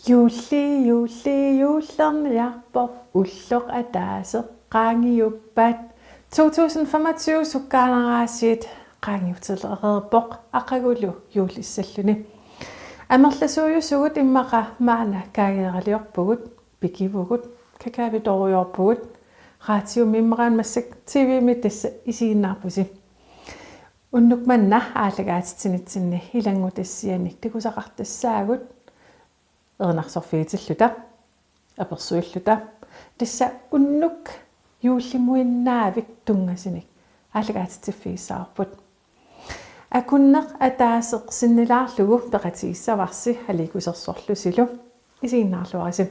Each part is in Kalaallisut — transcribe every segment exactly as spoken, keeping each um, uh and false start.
Juulli, juulli, juullerniarpoq, ulloq ataaseq qaangiuppat. To tusind femogtyve sukkaaneraasiit qaangiutilereerpoq aqagulu juullissalluni. Amerlasuujusugut immaqa maanna kaageeraliorpugut, pikivugut, kakaavitorujoorpugut, raatiumi immaqa massakkut T V-mi tassa isiginnaarpusi. Unnuk manna aallakaatitsinitsinni ilanngutassianik takusaqartassaagut, erinarsorfigitilluta, apersuilluta, tassa unnuk juullimuinnaavik tunngasunik aallakaatitsiffigissavarput. Akunneq ataaseq sinnilaarlugu peqatigissavarsi aliikkusersorlusilu, isiginnaarluarisi.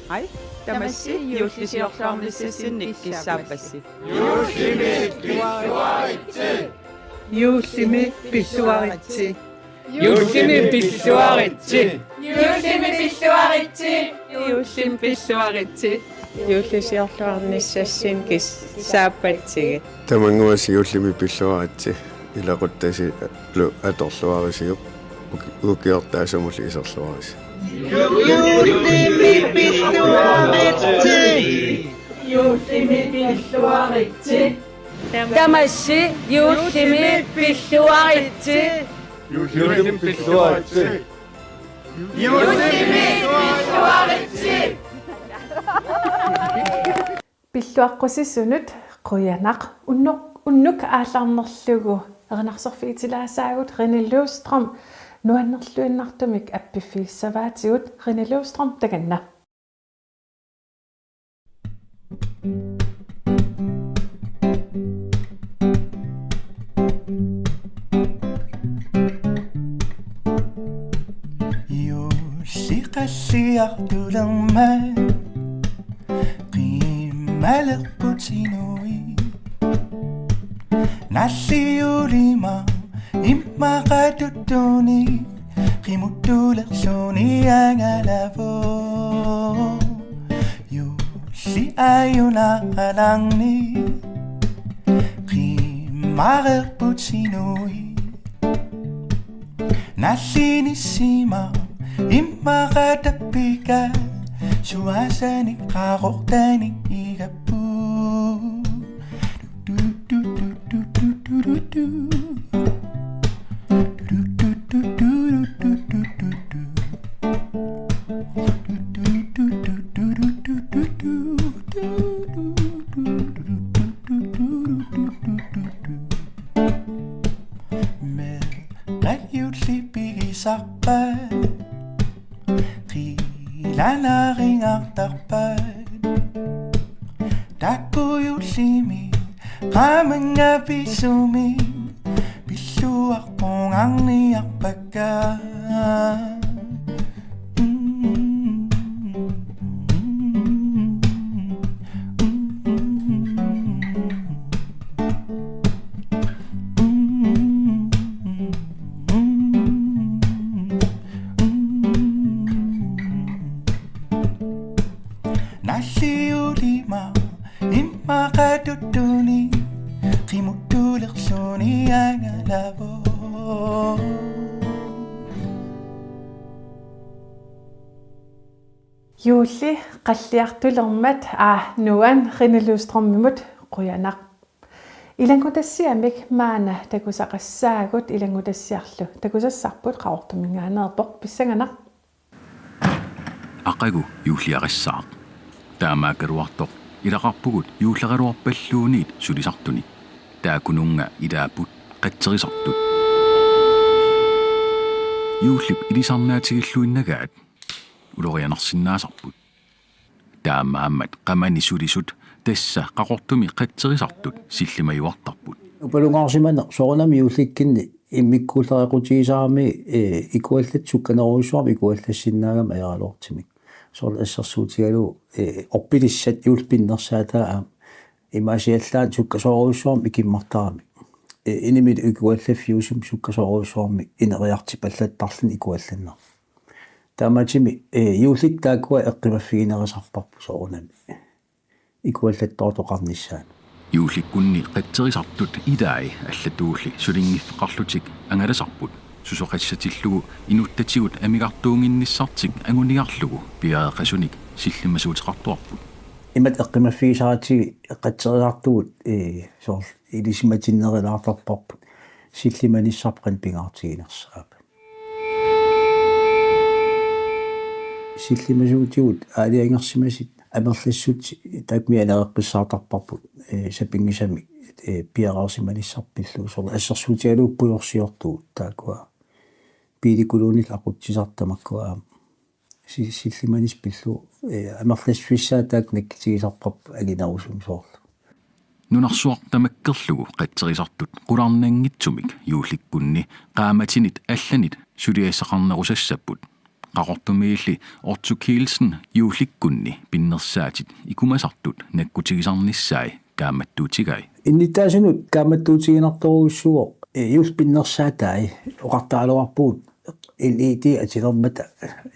Hej, tamassi juullisiorluarnissassinnik kissaappassi. Juullimi pilluaritsi. Juullimi pilluaritsi. Juullimi pilluaritsi. Juullimi pilluaritsi. Juullimi pilluaritsi. Juullisiorluarnissassinnik kissaappatsigit. Tamannguassi juullimi pilluaritsi. Ilaquttasilu atorluarisiuk. Uki-, ukiortaasumullu iserluarisi. Juullimi pilluaritsi. Juullimi pilluaritsi. Tamassi juullimi pilluaritsi. Juullimi pilluaritsi. Juullimi pilluaritsi. Pilluaqqusisunut qujanaq. Unnuk, unnuk aallarnerlugu erinarsorfigitilaasaagut Rene Løvstrøm, nuannerluinnartumik appiffigissavaatigut. Rene Løvstrøm, takanna. Juulli qalliartulermat qimmalerput inuit. Nalliulimma immaqa tuttunik qimuttulerluni angalavoq. Juulli ajunaqalermat qimmalerput inuit. Nallinissimma immaqa tappika suasanik qaqortanik igapput. Meeqqat juulli pigisarpaat, qilanaarinngartarpaat. Taakku juullimi qamangapisumi pilluaqqunngarniarpakka. Nalliulimma immaqa tuttunik qimuttulerluni angalavoq. Juulli qalliartulermat, aa, nuan, Rene Løvstrømimut qujanaq. Ilanngutassiamik maanna takusaqassaagut, ilanngutassiarlu takusassarput, Qaqortuminngaanneerpoq, pissanganaq. Aqagu juulliarissaaq. Taamaakkaluartoq ilaqarpugut juulleraluarpalluunniit sulisartunik. Taakkununnga ilaapput qatserisartut. Juullip ilisarnaatigilluinnagaat ulorianarsinnaasarput. Taamaammat qamani sulisut tassa Qaqortumi qatserisartut sillimajuartarput. Upalungaarsimaneq soorunami juullikkunni immikkuullarequtigisarami, eh, ikuallat sukkanerujussuarmik ikuallassinnaagami ajoraluartumik. Soorlu assersuutigalugu, eh, orpilissat juulli pinnersaataa aamma imaasiallaannaq sukkasoorujussuarmik ikimmartaramik. Eh, inimi ikuallaffiusumi sukkasoorujussuarmik ineriartipallattarluni ikuallanneq. Taamaattumik, eh, juullit taakkua eqqumaffiginerisarparput soorunami ikuallattoortoqarnissaat. Juullikkunni qatserisartut ilai allatuulli sulinngiffeqarlutik angalasarput. Susoqassatillugu inuttatigut amigartuunnginnissartik anguniarlugu piareeqasunik sillimasuuteqartuarput. Imatut eqqumaffigisaratsigu qatserisartugut, ee, soorlu ilisimatinnerulaartarparput sillimanissarput qanoq pingaartiginersaat. Sillimasuutigut aalajangersimasut amerlassut taakku mianereqqissaartarparput, ee, sapinngisamik, ee, piareersimanissarput pillugu soorlu assersuutigalugu pujorsiortugut taakkua. Biilikuluunniit aqutsisartut tamakkua aamma. Si-, sillimanissaq pillugu, ee, amerlassutissaat taakku nakkutigisarparput anginerusumik soorlu. Nunarsuaq tamakkerlugu qatserisartut qularnanngitsumik juullikkunni qaammatinit allanit suliassaqarnerusassapput. Qaqortumiilli Otto Kielsen juullikkunni pinnersaatit ikumasartut nakkutigisarnissaat kaammattuutigai. Innuttaasunut kaammattuutiginartorujussuuvoq, ee, juulli pinnersaatai oqartaraluarpugut L E D atilermata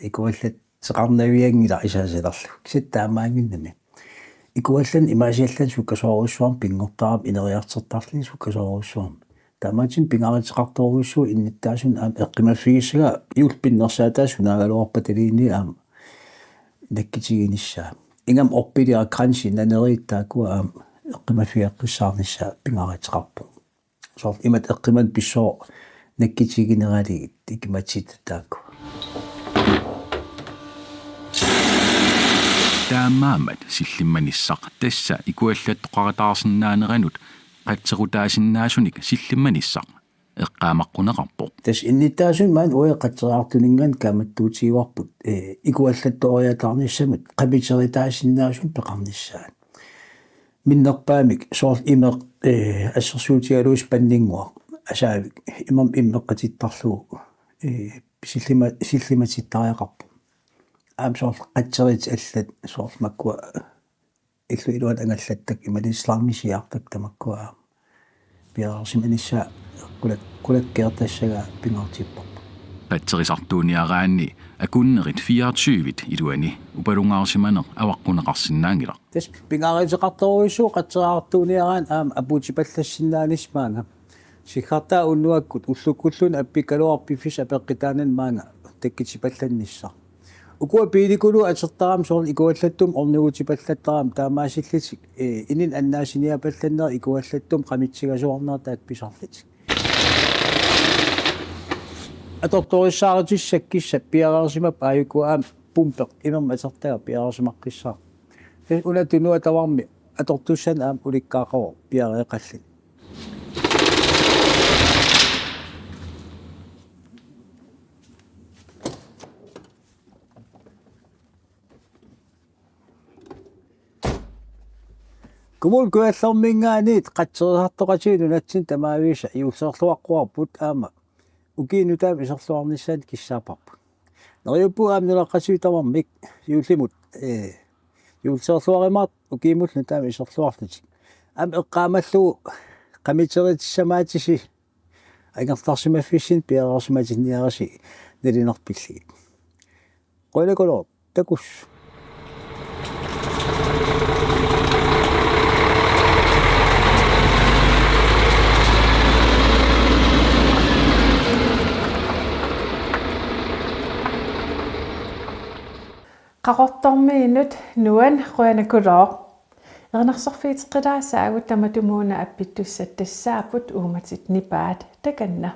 ikuallatseqarnavianngilaq isaasalerlu. Kisianni taamaannginnami. Ikuallanneq imaasiallanneq sukkasoorujussuarmik pinngortarami ineriartortarluni sukkasoorujussuarmik. Taamaattumik pingaaruteqartorujussuuvoq innuttaasunut aamma eqqumaffigissagaa juulli pinnersaatai sunaagaluarpataliinni aamma nakkutiginissaa. Ingammik orpiliaq kransi naneriit taakkua aamma eqqumaffigeqqissaarnissaat pingaaruteqarpoq. Soorlu imatut eqqumanut pissooq nakkutigineralugu ikimatsittut taakku. Taamaammat sillimanissaq tassa ikuallattoqarataarsinnaaneranut qatserutaasinnaasunik sillimanissaq eqqaamaqquneqarpoq. Tassa innuttaasunut maani uagut qatseriartuninngaanniit kaammattuutigaarput, ee, ikuallattoriataarnissamut qamiteritaasinnaasunik peqarnissaat. Minnerpaamik soorlu imeq, ee, assersuutigalugu spanninguaq asaavik imermik immeqqatittarlugu, ee, sillima-, sillimatittariaqarpoq. Aamma soorlu qatseriit allat soorlu makkua illup iluani angallattakkat imaluunniit slangisiartakkat tamakkua aamma piareersimanissaat qulak-, qulakkeertassagaa pingaartipparput. Qatserisartuuniaraanni akunnerit fireogtyvit iluani upalungaarsimaneq avaqqunneqarsinnaanngilaq. Tassa pingaaruteqartorujussuuvoq qatserisartuuniaraanni aamma apuutipallassinnaanissaq maanga. Siggartaat unnuakkut ullukkulluunniit appikkaluarpoq piffissap apeqqutaanani maanga takkutipallannissaq. Ukua biilikuluut atortarami soorlu ikuallattumik ornigutipallattarami taamaasillutik, ee, inunnut annaasiniapallannerat ikuallattumik qamutsigasuarnerat taakku pisarlutik. Atortorissaarutissakkissap piareersimapput aajuku aamma pumpeq imermik atortagaa piareersimaqqissaaq. Tassa una tunua tamarmi atortussanik aamma ulikkaaqavoq piareeqalluni. Kommune Kujallerminngaanniit qatserisartoqatigiit nunatsinni tamaavisa juulliorluaqquarput aamma ukiup nutaamik isorluarnissaannik kissaapparput. Neriuppunga aamma nunaqqatigiit tamarmik juullimut, ee, juulliorluarumaartut ukiumullu nutaamik isorluarlutik. Aamma eqqaamallugu qamiteritissamaatisi angerlarsimaffissinni piareersimatinniarisi naluneq pillugit. Qujanaqulooq, takuss. Qaqortormiinut nuann qujanaqulooq. Erinarsorfiuteqqilaassagut tamatumuuna appittussat tassaapput uummatit nipaat takanna.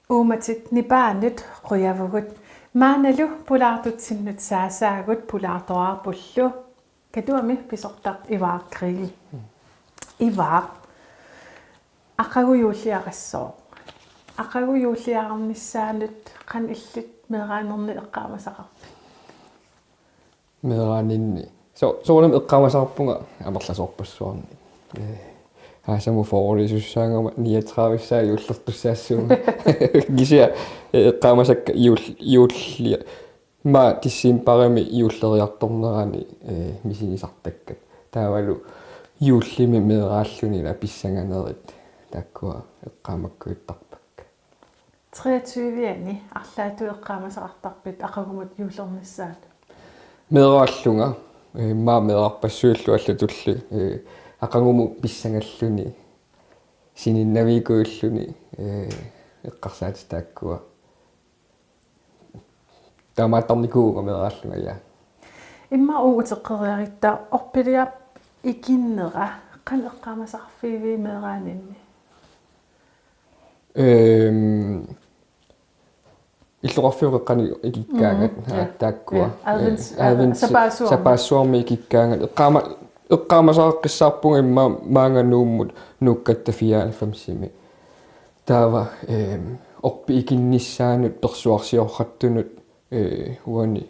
Uummatit nipaannut qujavugut. Maannalu pulaartutsinnut saasaagut, pulaartoraarpullu Katuami pisortaq Ivaaq Kriegel. Ivaaq. Aqagu juulliaqassooq. Aqagu juulliaqarnissaanut qanoq illit meeraanerni eqqaamasaqarpit? Meeraaninni. So, soorunami eqqaamasaqarpunga amerlasoorpassuarnik. Eh, aasamut fyrreersussaagama niogtredive-ssaa juullertussaassuunga. Kisianni, eh, eqqaamasakka juul-, juullia. Immaqa decembarimi juulleriartornerani, eh, misigisartakkat. Taavalu juullimi meeraalluni ila pissanganerit. Taakkua eqqaamakkujuttarpakka. Treogtyve-ani arlaatigut eqqaamasaqartarpit aqagumut juullernissaanut? Meeraallunga, eh, immaqa meerarpassuillu allatulli, eh, aqagumut pissangalluni, sininnaviikujulluunniit, eh, eqqarsaatitit taakkua. Taamaattarnikuuvunga meeraallunga, ja. Immaqa uagut uteqqeriarutta orpiliap ikinnera, qanoq eqqaamasaqarfigiviuk meeraaninni? Ehm, illoqarfiup qeqqani ikikkaangat. Mm, ja. Taakkua. Ja. Advents, eh, advents, sapaassuarmi. Sapaassuarmi ikikkaangat. Eqqaama-, eqqaamasaqaqqissaarpunga immaqa maanga Nuummut nuukkatta fireoghalvfemsimi. Taava, ehm, orpik ikinnissaanut persuarsiorrattunut, eh, uani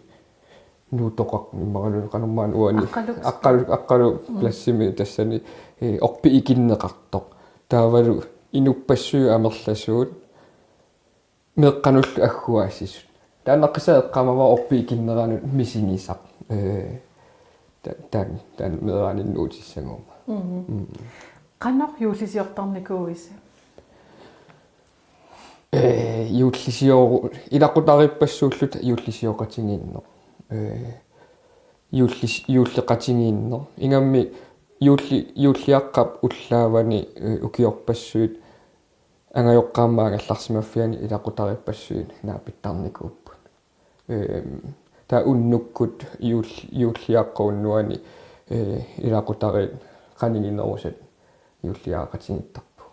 Nuuttoqaq immaqalu qanormaanna uani Aqqalu. Aqqalu, Aqqalu, mm, pladsimi tassani, eh, orpik ikinneqartoq. Taavalu inuppassuit amerlasuut meeqqanullu agguaassisut. Taannaqqissaaq eqqaamavara orpik ikinneranut misigisaq. Eh, ta-, taan-, taanna meeraaninni nuutissaguma. Mhm. Mm. Qanoq juullisiortarnikuuisi? Eh, juullisio-, ilaqutariippassuulluta juullisioqatigiinneq. Eh, juullis-, juulleqatigiinneq. Ingammik juulli-, juulliaqqap ullaavani, eh, ukiorpassuit angajoqqaat aamma angerlarsimaffianni ilaqutariippassuit naapittarnikuupput. Ehm, taava unnukkut juul-, juulliaqqap unnuani, eh, ilaqutariit qaniginerusat juulliaqatigiittarput.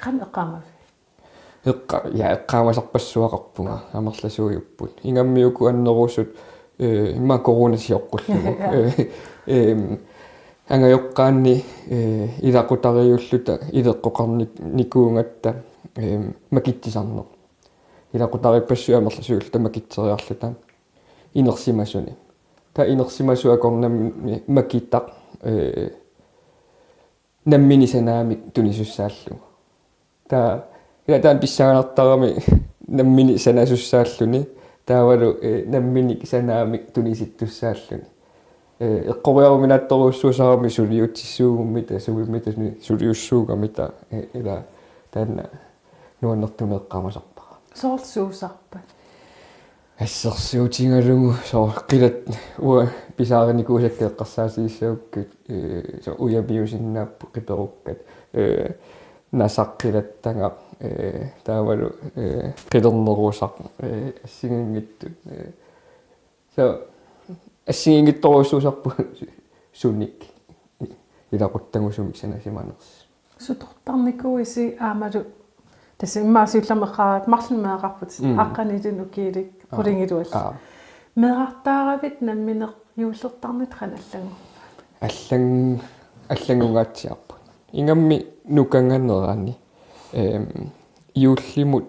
Qanoq eqqaamaviuk? Eqqa-, ja, eqqaamasarpassuaqarpunga, amerlasuujupput. Ingammik uku annerusut, eh, immaqa corona sioqqullugu. Ja. Eh, ehm, angajoqqaanni, eh, ilaqutariiulluta ileqqoqarnik-, nikuugatta, ehm, makitsisarneq. Ilaqutariippassuit amerlasuulluta makitseriarluta inersimasuni. Taava inersimasut akornanni makitaq, eh, nammineq sanaamik tunisussaallugu. Taava, ila taanna pissanganartarami nammineq sanasussaalluni, taavalu, eh, nammineq sanaamik tunisittussaalluni. Eh, eqqoriaruminaattorujussuusarami suliutsissuugummita, sulimmita, suliussuugamita, eh, ila taanna nuannertumik eqqaamasarpara. Soorlu suusarpat? Assersuutigalugu soorlu qilat-, uanga pisaarinikuusakka eqqarsaatigissagukkit, eh, soorlu ujamiusinnaapput qiperukkat, eh, nasaq qilattagaq, eh, taavalu, eh, qilernerusaq, eh, assigiinngitsut, eh, soorlu assigiinngitsorujussuusarput sunik ilaquttagusumik sanasimanersoq. Sutortarnikuuisi aammalu tassa immaqa siullermik eqqaaratta marlunnik meeraqarputit, mm, aqqanilinnik ukiulik, aa, qulingiluallu. Aa. Meerartaaravit nammineq juullertarnitit qanoq allanngorpat? Allang-, allanngungaatsiarput. Ingammik nukanganerani, ehm, juullimut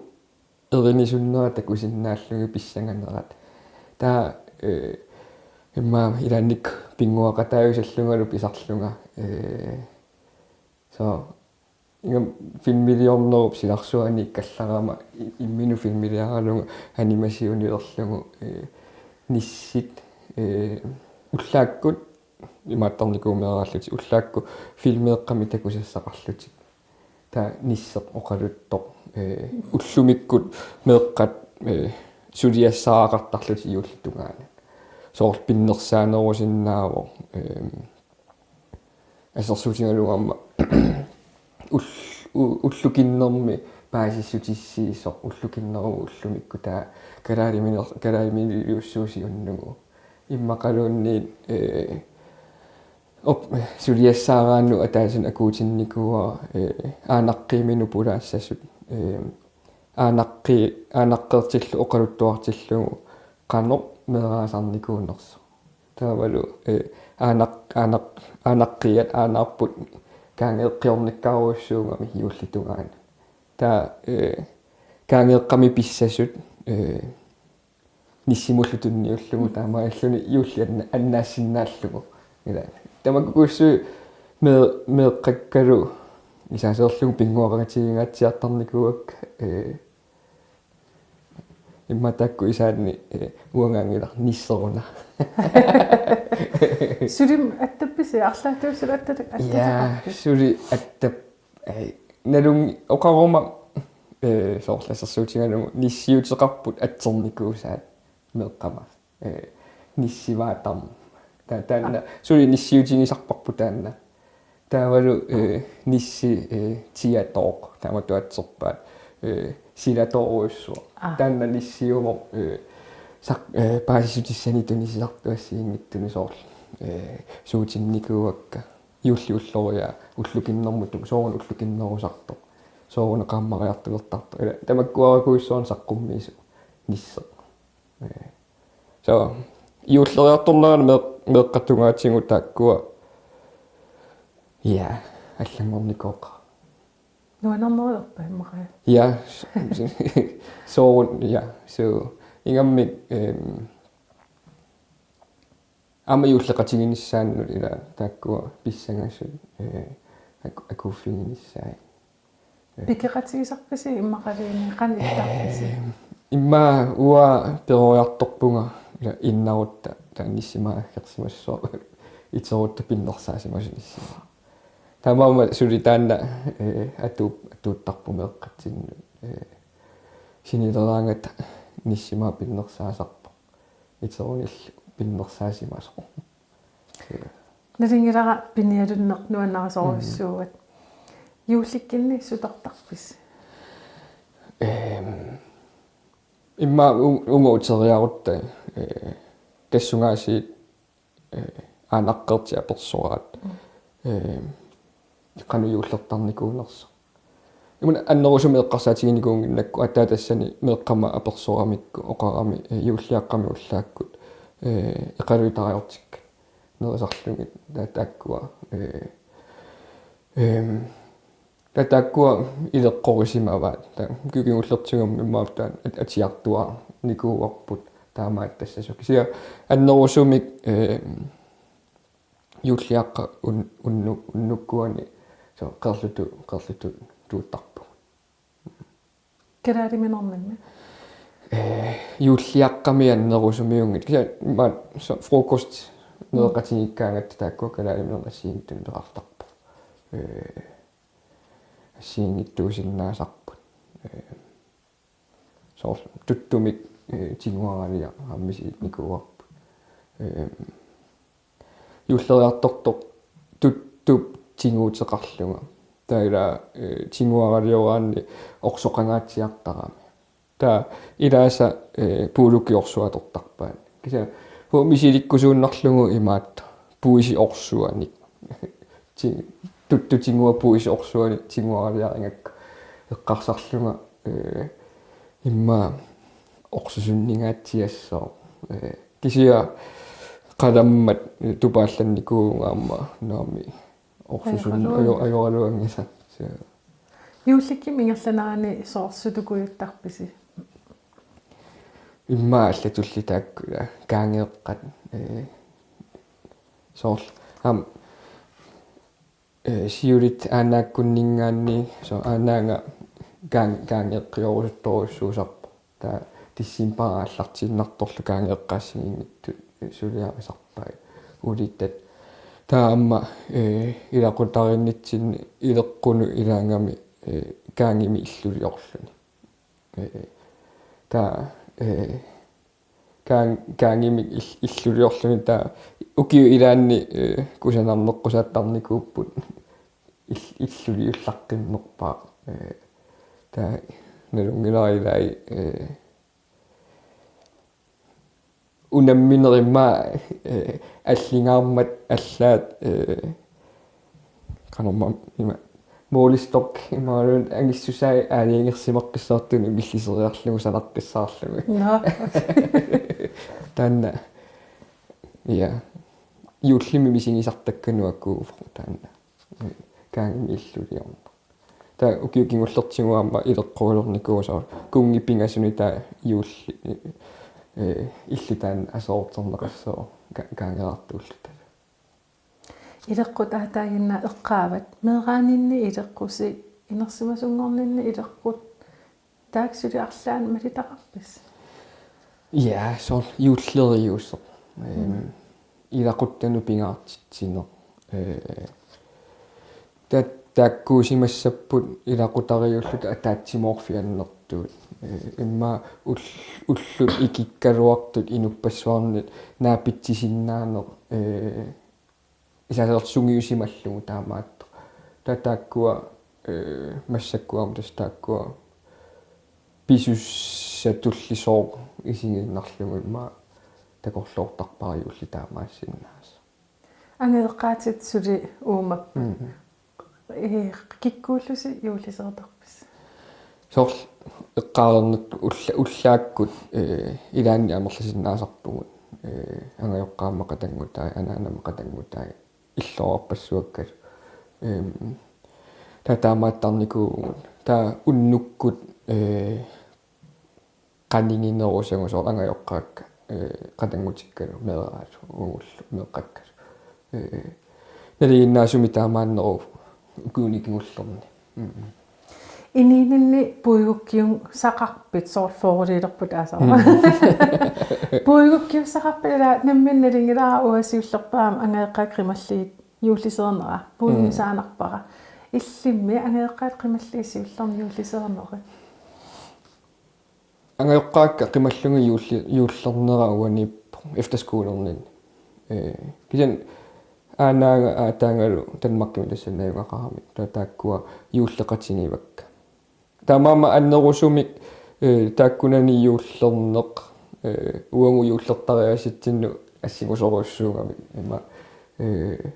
erinisunnera takusinnaallugit pissanganerat. Taava, eh, immaqa ilaannikkut pinnguaqataajusallungalu pisarlunga, eh, soorlu ingammik filmiliornerup silarsuaniikkallarama i-, imminut filmiliaralunga animationilerlugu, eh, nissit, eh, ullaakkut imaattarnikuuvoq meeraallutik, ullaakkut filmeeqqamik takusassaqarlutik. Taava nisseq oqaluttoq, eh, ullumikkut meeqqat, eh, suliassaaqartarlutik juullip tungaanut. Soorlu pinnersaanerusinnaavoq, eh, assersuutigalugu aamma ul-, u-, ullukinnermi paasissutissiisoq, ullukinnerup ullumikkut taava kalaaliminer-, kalaalimiliussuusiunnugu. Immaqaluunniit, eh, op-, suliassaaraannut ataaseq akuutinnikuuara, eh, aanaqqiimi nupulaassasut, eh, aanaqqi-, aanaqqeertillugu oqaluttuartillugu qanoq meeraasarnikuunersoq. Taavalu, eh, aanaq-, aanaq-, aanaqqiat aanaarput kaangeeqqiornikkaarujussuugami juullitungaani. Taava, eh, kaangeeqqami pissasut, eh, nissimullu tunniullugu taamaalilluni juulli anna-, annaassinnaallugu. Ila, tamakkuussuit mee-, meeqqakkalu isaaseerlugu pinnguaqatigiingaatsiartarnikuuakka, eh, immaqa taakku isaanni, eh, uangaanngilaq nisseruna. Sulim attappisi, arlaatigut suli attatik-, ja, attateqarpisi? Suli attap-, eh, nalun oqaruma, eh, soorlu assersuutigalugu nissiuteqarput atsernikuusaat meeqqama. Eh, nissivaatarmut. Ta-, taanna, ah, suli nissiutigisarparput taanna. Taavalu, eh, nissi, eh, tiatooq, taamatut atserpaat, eh, silatoorujussuaq. Ah. Taanna nissiuvoq, eh, saq-, eh, paasissutissanik tunisisartut assigiinngitsunik soorlu, eh, suutinnikuuakka. Juulli ulloriaa ullukinnermut, sooruna ullukinnerusartoq. Sooruna qaammariartulertartoq. Ila, tamakkuarakuissuarnik saqqummiisoq nisseq. Eh, so, juulleriartornerani meeq-, meeqqat tungaatigut taakkua. Ja, allanngornikooqaaq. Nuannernerulerpa immaqa? Ja, s-, s-, soorlu, ja, so, ingammik, ehm, aamma juulleqatiginissaannut ila taakkua pissangasut, eh, aku-, akuuffiginissaat. Pikeqatigisarpisi immaqaluunniit, qanoq ittarpisi? Ehm, immaqa uanga peroriartorpunga ila innarutta taanna nissimaat aggersimassaaq, iterutta pinnersaasimasoq nissimaaq. Taamaammat suli taanna, eh, atuup-, atuuttarpoq meeqqatsinnut, eh, sinileraangata nissimaaq pinnersaasarpoq. Iterunillu pinnersaasimasoq. Nalunngilara pinialunneq nuannarisorujussuuat. Mm. Juullikkunni sutortarpisi? Ehm, immaqa u-, uunga uteriarutta, eh, tassungaasiit, eh, aanaqqeertik apersoraat. Mm. Ehm, qanoq juullertarnikuunersoq. Imaluunniit annerusumik eqqarsaatiginikuunnginnakku aatsaat tassani meeqqama apersoramikku oqarami, eh, juulliaqqami ullaakkut, eh, eqaluutariartikkat nerisarlugit ta-, taakkua, eh, ehm, ta-, taakkua ileqqorisimavaat. Ta-, kikigullertigummi immaqa taanna at-, atiartuaarnikuuarput taamaattassasoq. Kisianni annerusumik, eh, juulliaqqat un-, unnu-, unnukkuani, so, qeerlutu-, qeerlutuuttarpugut. Kalaaliminerninni? Eh, juulliaqqami annerusumiunngitsoq. Kisianni maani, so, frokost, mm, nereqatigiikkaangatta taakkua kalaaliminernik assigiinngitsunik peqartarpoq. Eh, assigiinngitsuusinnaasarput. Eh, soorlu tuttumik, eh, tiguaraliaq aamma misilinnikuuarput. Eh, juulleriartortoq tuttup tiguuteqarlunga. Taava ila, eh, tiguaralioraanni orsoqangaatsiartarami. Taava ilaasa, eh, puulukki orsuaq atortarpaat. Kisianni puua misilikkusuunnarlugu imaattoq puisi orsuanik. Ti-, tuttup tigua puisi orsuanik tiguaraliarigakku eqqarsarlunga, eh, immaqa orsusunningaatsiassooq. Eh, kisianni qalammat tupaallannikuuvunga aamma naamik orsusun-, ajoraluanngilaq. Ajo-, ajoraluanngilaq. So. Juullikkut ingerlanerani soorlu sutukujuttarpisi? Immaqa allatulli taakku, ila, kaangeeqqat, eh, soorlu. Aamma, eh, siulit aanaakkunninngaanniit, so, aanaanga kaan-, kaangeeqqiorusuttorujussuusarpoq. Taava decembarip aallartiinnartorlu kaangeeqqat assigiinngitsut suliarisarpai ulitat. Taava aamma, eh, ilaqutariinnitsinni ileqqunut ilaagami, eh, kaangimik illuliorluni. Eh, taava, eh, kaan-, kaangimik il-, illuliorluni taava ukiup ilaanni, eh, kusanarneqqusaattarnikuupput. il-, illuliullaqqinnerpaaq. Ee, taava nalunngilara ilai, ee, unamminerma, ee, allingaarmat allaat, ee, qanormaa ima, målestok imaluunniit angissusai aalajangersimaqqissaartunut milliseriarlugu sanaqqissaarlugu. Nå. Taanna, ja, juullimi misigisartakka nuakkuuvoq taanna. Kaangimi illuliorneq. Taava ukiut kingullertigut aamma ileqquulernikuusoq. Kunngi pingasuni taava juulli, ee, illit taanna aserorterneqassaaq ka-, kaangeraartuulluta. Ileqqut aataaginnaq eqqaavat. Meeraaninni ileqqusi, inersimasunngorninni ileqqut. Taakku suli arlaannik malitaqarpisi? Ja, soorlu juulleriuseq. Ehm, mm. Ilaquttanut pingaartitsineq. Ee, ta-, taakkuusimassapput ilaqutariiulluta ataatsimoorfiannertuut. Ee, immaqa ul-, ullut ikikkaluartut inuppassuarnit naapitsisinnaaneq, ee, isaasersugiusimallugu taamaattoq. Taava taakkua, ee, massakkut aamma tassa taakkua pisussatulli sooq isigiinnarlugu immaqa takorloortarpara juulli taamaassinnaasoq. Angajoqqaatit suli uumapput. Mhm. Ee, kikkuullusi juullisertarpisi? Soorlu eqqaareernittut ulla-, ullaakkut, ee, ilaanni amerlasinnaasarpugut. Ee, angajoqqaammat qatanngutai, anaanammat qatanngutai, illoorarpassuakkalu. Ehm, taava taamaattarnikuuvugut. Taava unnukkut, ee, qaniginerusagut soorlu angajoqqaakka, ee, qatanngutikkalu meeraallu uagullu meeqqakkalu. Ee, nalinginnaasumik taamaanneruvoq ukiuni kingullerni. Mm. Inuuninni puigukkiussaqarpit soorlu fyrreliilerput aasaq. Mm. Puigukkiussaqarpit ilaa nammineq nalunngilara uanga siullerpaamik angajoqqaat qimallugit juulliseernera, puigusaannarpara. Mm. Illimmi angajoqqaat qimallugit siullermik juulliseernerit? Angajoqqaakka qimallugit juulli-, juullernera uaniippoq efterskolerninni. Ee, kisianni aanaanga aataangalu Danmarkimi tassani najugaqarami. Taava taakkua juulleqatigivakka. Taamaammat annerusumik, ee, taakkunani juullerneq, ee, uagut juullertariaatsitsinnut assingusorujussuugamik. Ima, ee,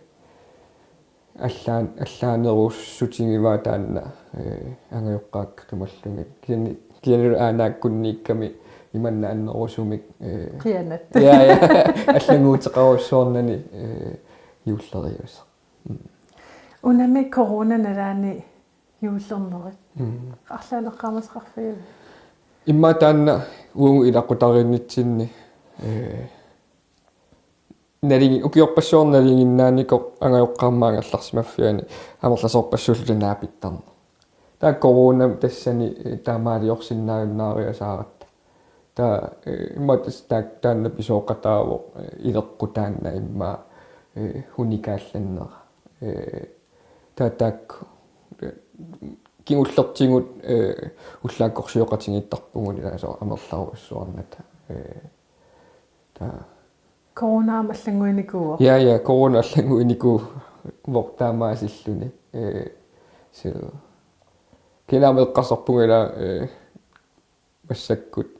allaan-, allaanerussutigivaa taanna, ee, angajoqqaakka qimallugit. Kisianni, kisianni aanaakkunniikkami imanna annerusumik, ee, qianat. Ja, ja. Allannguuteqarujussuarnani, ee, juulleriuseq. Mm. Unami corona nalaani juullernerit. Mm. Arlaannik eqqaamasaqarfigiviuk? Immaqa taanna uagut ilaqutariinnitsinni, ee, naligi-, ukiorpassuarni nalinginnaanikoq angajoqqaammat angerlarsimaffiani amerlasoorpassuulluta naapittarneq. Taava corona tassani, ee, taamaaliorsinnaajunnaariasaaratta. Taava, ee, immaqa tassa taak-, taanna pisooqataavoq, ee, ileqqut taanna immaqa, ee, hunikaallannera. Ee, taava taakku, ee, kingullertigut, ee, ullaakkorsioqatigiittarpugut ilaa soorlu amerlarujussuarnata. Ee, taava corona aamma allannguinikuuvoq. Ja, ja, corona allannguinikuuvoq taamaasilluni. Ee, so. Kisianni aamma eqqarsarpunga ilaa, ee, massakkut,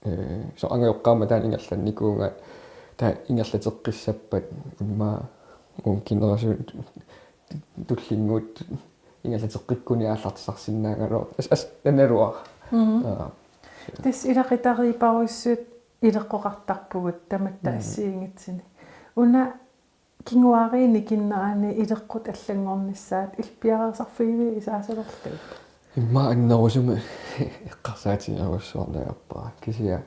ee, soorlu angajoqqaammat taanna ingerlannikuugaat, taava ingerlateqqissappat immaqa uunga generationit tullinnguuttut ingerlateqqikkunik aallartisarsinnaagaluartoq. As-, as-, naluara. Mhm. Aa. Tassa ilaqutariipparujussut ileqqoqartarpugut tamatta. Mm. Assigiinngitsuni. Una kinguaariinni kinnerani ileqqut allanngornissaat illit piareersarfigiviuk isaasalerlugu? Immaqa annerusumik eqqarsaatigerujussuarniarpara. Kisianni,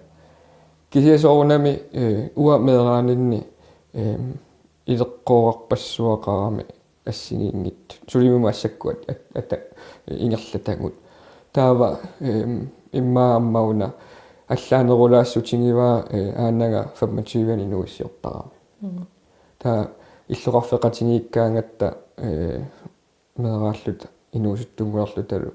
kisianni soorunami, ee, uanga meeraaninni, eem, ileqqoqarpassuaqarami assigiinngitsut. Sulimi massakkut at-, at-, ata-, ingerlatagut. Taava, eem, immaqa aamma una allaanerulaassutigivaa, ee, aanaga femogtyve-ani inuuissiortarami. Mm. Taava illoqarfeqatigiikkaangatta, ee, meeraalluta inuusuttunngulerlutalu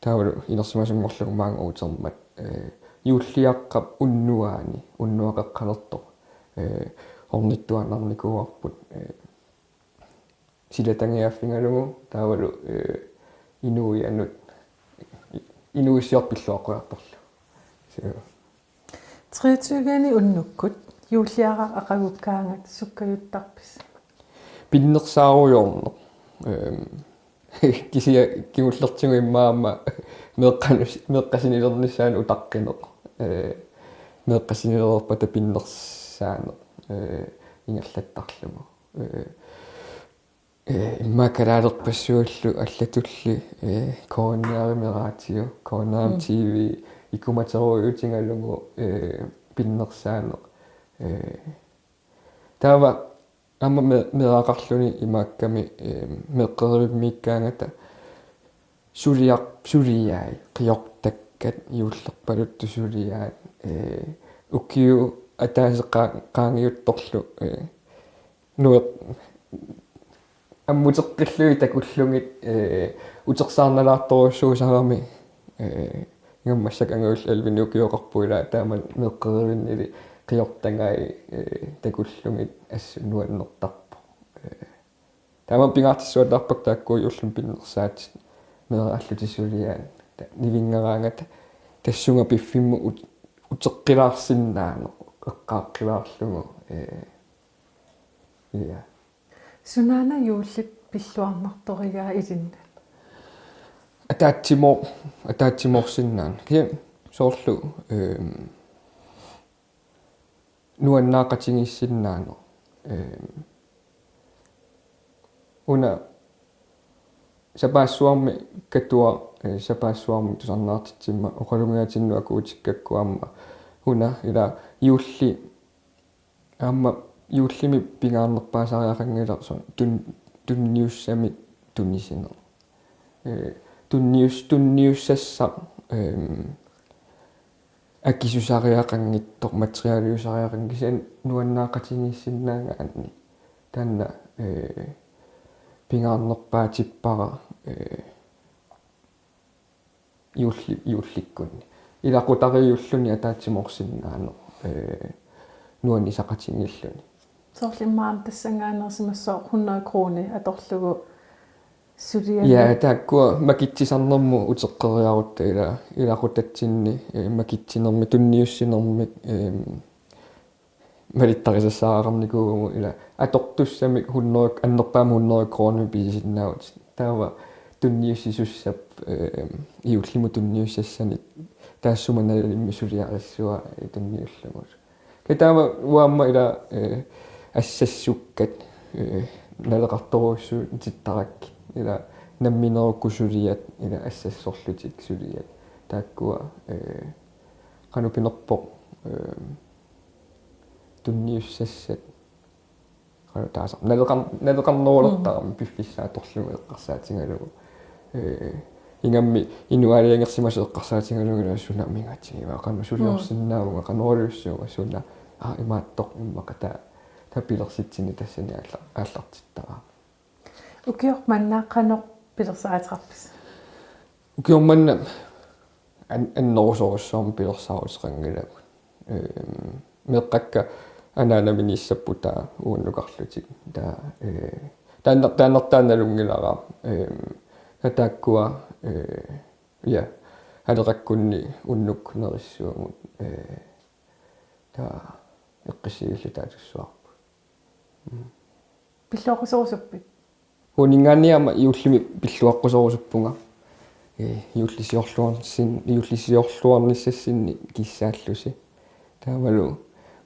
taavalu inersimasunngorlugu maanga utermat, ee, juulliaqqap unnuaani, unnuap qeqqalertoq, ee, ornittuaannarnikuuarput, ee, silatangiaaffigalugu taavalu, eh, inuianut, inuuissiortoq pilluaqqujartorlu. So. Treogtyve unnukkut juulliaraq aqagukkaangat sukkajuttarpisi? Pinnersaarujoorneq. Ehm, kisianni kingullertigut immaqa aamma meeqqanus-, meeqqat sinilernissaannut utaqqineq. Eh, meeqqat sinilerpata pinnersaaneq. Eh, ingerlattarlugu. Eh, eh, immaqa kalaalerpassuullu allatulli, eh, K N R-imi radio, K N R-imi Mm. T V, ikumateruujutigalugu, eh, pinnersaaneq. Eh, taava aamma me-, meeraqarluni imaakkami, eh, meeqqerivimmiikkaangata suliar-, suliai, qiortakkat, juullerpaluttut suliaat, eh, ukiut ataaseq qaa-, qaangiuttorlu, eh, nuer-, ammuteqqillugit takullugit, eh, utersaarnalaartorujussuusarami, eh, ingammik massakkut angajulleq elleve-nni ukioqarpoq, ila taama meeqqerivinnili qiortagai, eh, takullugit assut nuannertarpoq. Eh, taama pingaartissuataarpakka taakku juullimi pinnersaatit meeraallutik suliaat. Ta-, nivinngaaraangata tassunga piffimmut ut-, uteqqilaarsinnaaneq, eqqaaqqilaarlugu, eh, ja. Sunaana juullip pilluarnartorigaa ilinnut? Ataatsimo-, ataatsimoorsinnaaneq. Kisianni soorlu, ehm, nuannaaqatigiissinnaaneq. Ehm, una sapaassuarmi Katuaq, eh, sapaassuarmi tusarnaartitsimmat oqalugiaatinnut akuutikkakku aamma una ila juulli aamma juullimi pingaarnerpaasariaqanngilaq soorlu tun-, tunniussamik tunisineq. Eh, tunnius-, tunniussassaq, ehm, akisusariaqanngitsoq, materialiusariaqanngitsoq, kisianni nuannaaqatigiissinnaagaanni. Taanna, eh, pingaarnerpaatippara, eh, juulli-, juullikkunni. Ilaqutariiulluni ataatsimoorsinnaaneq, eh, nuannisaqatigiilluni. Soorlu immaqa tassanngaanneersimassooq hundrede kroner atorlugu suliani. Ja, taakkua makitsisarnermut uteqqeriarutta ila-, ilaqutatsinni, eh, makitsinermik, tunniussinermik, ehm, malittarisassaqarnikuuvugut ila atortussamik hundrede, annerpaamik hundrede kroner pisisinnaavutit. Taava tunniussisussap, eh, juullimut tunniussassanik taassuma nalilimmik suliarissuaa tunniullugu. Kisianni taava uanga aamma ila, eh, assassukkat, eh, naleqartorujussuutittarakkit. Ila namminerukkut suliat, ila assassorlutik suliat. Taakkua, eh, qanoq pinerpoq, eh, tunniussassat. Qanoq taasaq. Naleqar-, naleqarnerulertarami Mm. piffissaq atorlugu eqqarsaatigalugu. Eh, ingammik inuaalajangersimasoq eqqarsaatigalugu ila suna amigaatigivaa, qanoq suliorsinnaavunga, Mm. qanoq iliussuunga, suna, aa, imaattoq immaqa taava, taava pilersitsinni tassani aalla-, aallartittarami. Ukioq manna qanoq pilersaaruteqarpisi? Ukioq manna an-, annerusorujussuarmik pilersaaruteqanngilagut. Ehm, meeqqakka anaanaminiissapput taava uunnukarlutik. Taava, eh, taanna-, taanna-, taanna nalunngilara. Ehm, taava taakkua, eh, ja, aleqakkunni unnuk nerissavagut, eh, taava eqqissivillu taava tussuarput. Mm. Pilluaqqusorusuppit? Uninngaanniit aamma juullimi pilluaqqusorusuppunga. Eh, juullisiorluarnissin-, juullisiorluarnissassinni kissaallusi. Taavalu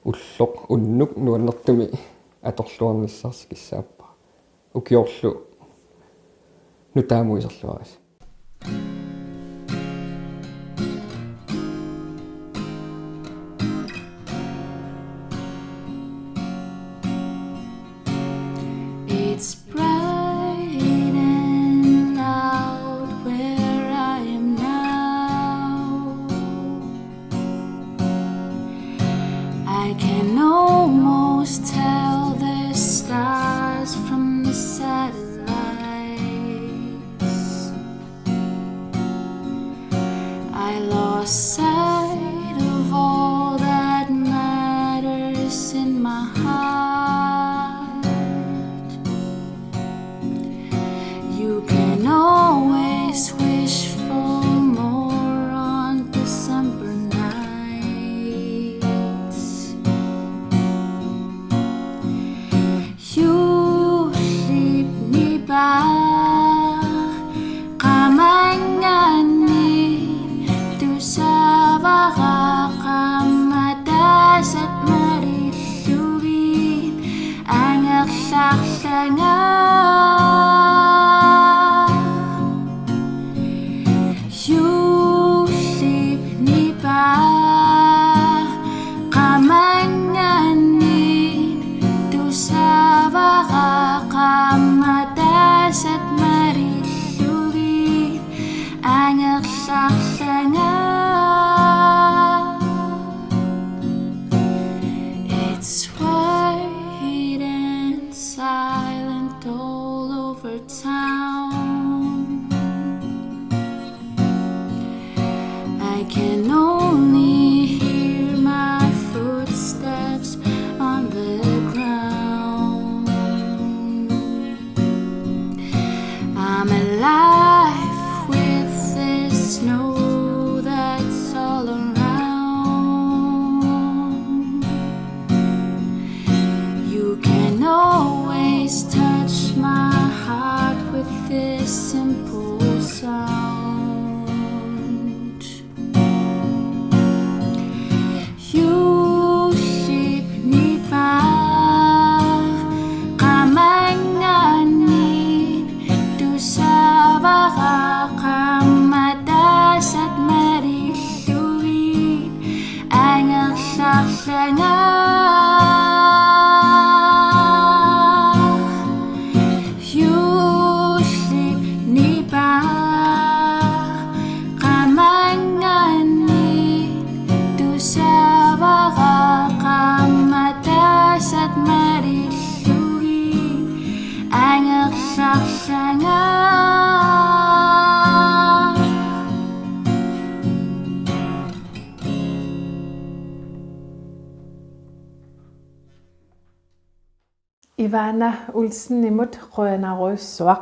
ulloq unnuk nuannertumik atorluarnissarsi kissaappara. Ukiorlu nutaamut iserluarisi. It's bright and loud where I am now. I can almost tell the stars from the satellites. I lost sight of all that matters in my heart. Qamanganni tusavara qaammatasat marillugit angerlarlanga. Juullip nipaa qamanganni tusavara qaammatasat marillugit angerlarlanga. It's wide and silent all over town. I can only hear my footsteps on the ground. I'm alive with the snow that's all around. You can always touch my heart with this simple sound. Juullip nipaa qamanganni tusavara qaammatasat marillugit angerlarlanga. Juullip nipaa qamanganni tusavara qaammatasat marillugit angerlarlanga. Ivana Olsenimut qujanarujussuaq.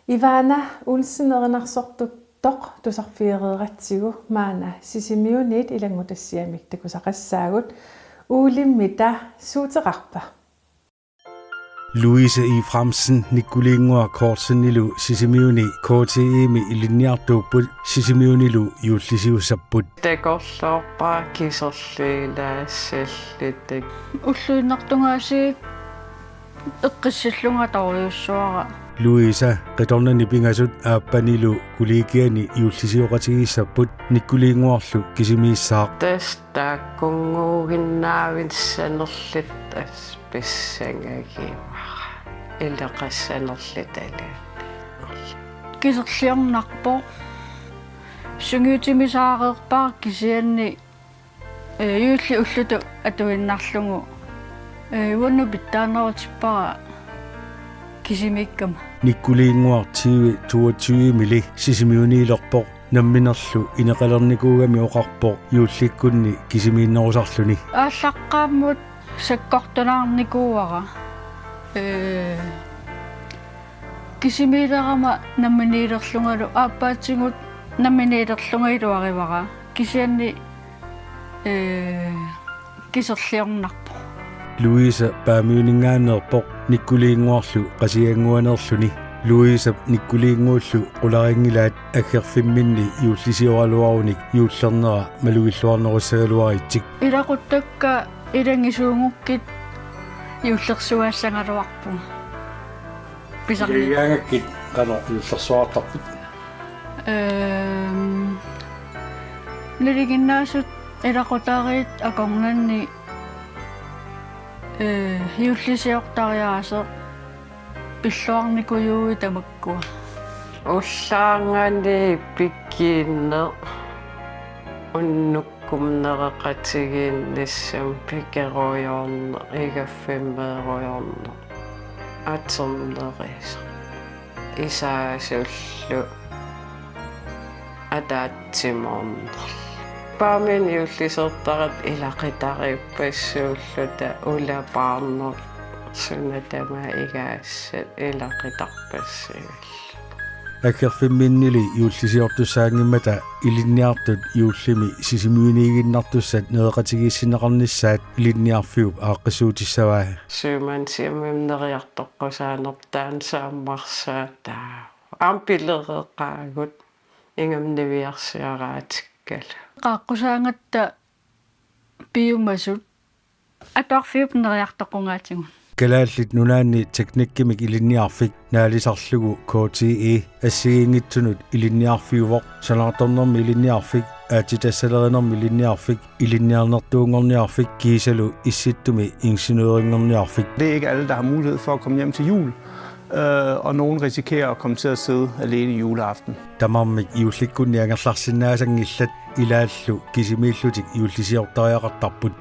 Ivana Olsen erinarsortuttoq tusarfigereeratsigu maanna Sisimiuniit ilanngutassiamik takusaqassaagut. Uulimi taava suuteqarpa? Louise Efraimsen Nikkuliinnguaq Kortsenilu Sisimiuni K T E-mi ilinniartuupput, Sisimiunilu juullisiussapput. Takorloorpara kiserliilaassallutik. Ulluinnartungaasiit eqqissillunga torujussuara. Louise qitornani pingasut aappanilu kollegiani juullisioqatigiissapput, Nikkuliinnguarlu kisimiissaaq. Tassa taakkunnguuginnaavinnik sanerluta tassa pissangagivara. Ilaqassanerluta aluunniit. Kiserliornarpoq. Sungiutimisaareerpara kisianni, ee, juulli ullutut atuinnarlugu, ee, uannut pitsaanerutippara kisimiikkama. Nikkuliinnguaq tyve toogtyve-mili Sisimiuniilerpoq. Namminerlu ineqalernikuugami oqarpoq juullikkunni kisimiinnerusarluni. Aallaqqaammut sakkortunaarnikuuara. Ee, kisimiilerama namminiilerlungalu, aappaatigut namminiilerlunga iluarivara. Kisianni, ee, kiserliornarpoq. Louise Paamiuninngaanneerpoq, Nikkuliinnguarlu Qasigiannguaneerluni. Louisep Nikkuliinnguullu qularinngilaat aggerfimminni juullisioraluarunik juullernera malugilluarnerussagaluaritsik. Ilaquttakka ilanngusuugukkit juullersuaassagaluarpunga. Pisarni. Ilagigaangakkit qanoq juullersuartarpit? Ehm, nalinginnaasut ilaqutariit akornanni, ee, juullisiortariaaseq pilluarnikujuit tamakkua. Ullaarngani pikiinneq unnuk- kumnereqatigiinnissamut pikerujoorneq, igaffimmeerujoorneq, atornerisoq, isaasullu ataatsimoornerlu. Paamiunit juullisertaratta ilaqutariippassuulluta, ulapaarneq, suna tamaat igaassat ilaqutarpassuulluta. Aggerfimminnili juullisiortussaanngimmata ilinniartut juullimi Sisimiuniiginnartussat nereqatigiissinneqarnissaat ilinniarfiup aaqqissuutissavaa. Sømandshjemimik neriartoqqusaanerput taanna saammarsaat, taava aamma pilereqaagut, ingammik niviarsiaraatigalu. Qaaqqusaangatta piumasut atuarfiup neriartoqungaatigut. Kalaallit Nunaanni teknikkimik ilinniarfik naalisarlugu K T E assigiinngitsunut ilinniarfiuvoq, sanaartornermi ilinniarfik, aatsitassalerinermi ilinniarfik, ilinniarnertuunngorniarfik kiisalu Issittumi ingeniørinngorniarfik. Det er ikke alle, der har mulighed for at komme hjem til jul, øh, og nogen risikerer at komme til at sidde alene juleaften. Tamarmik juullikkunni angerlarsinnaasanngillat ilaallu kisimiillutik juullisiortariaqartarput.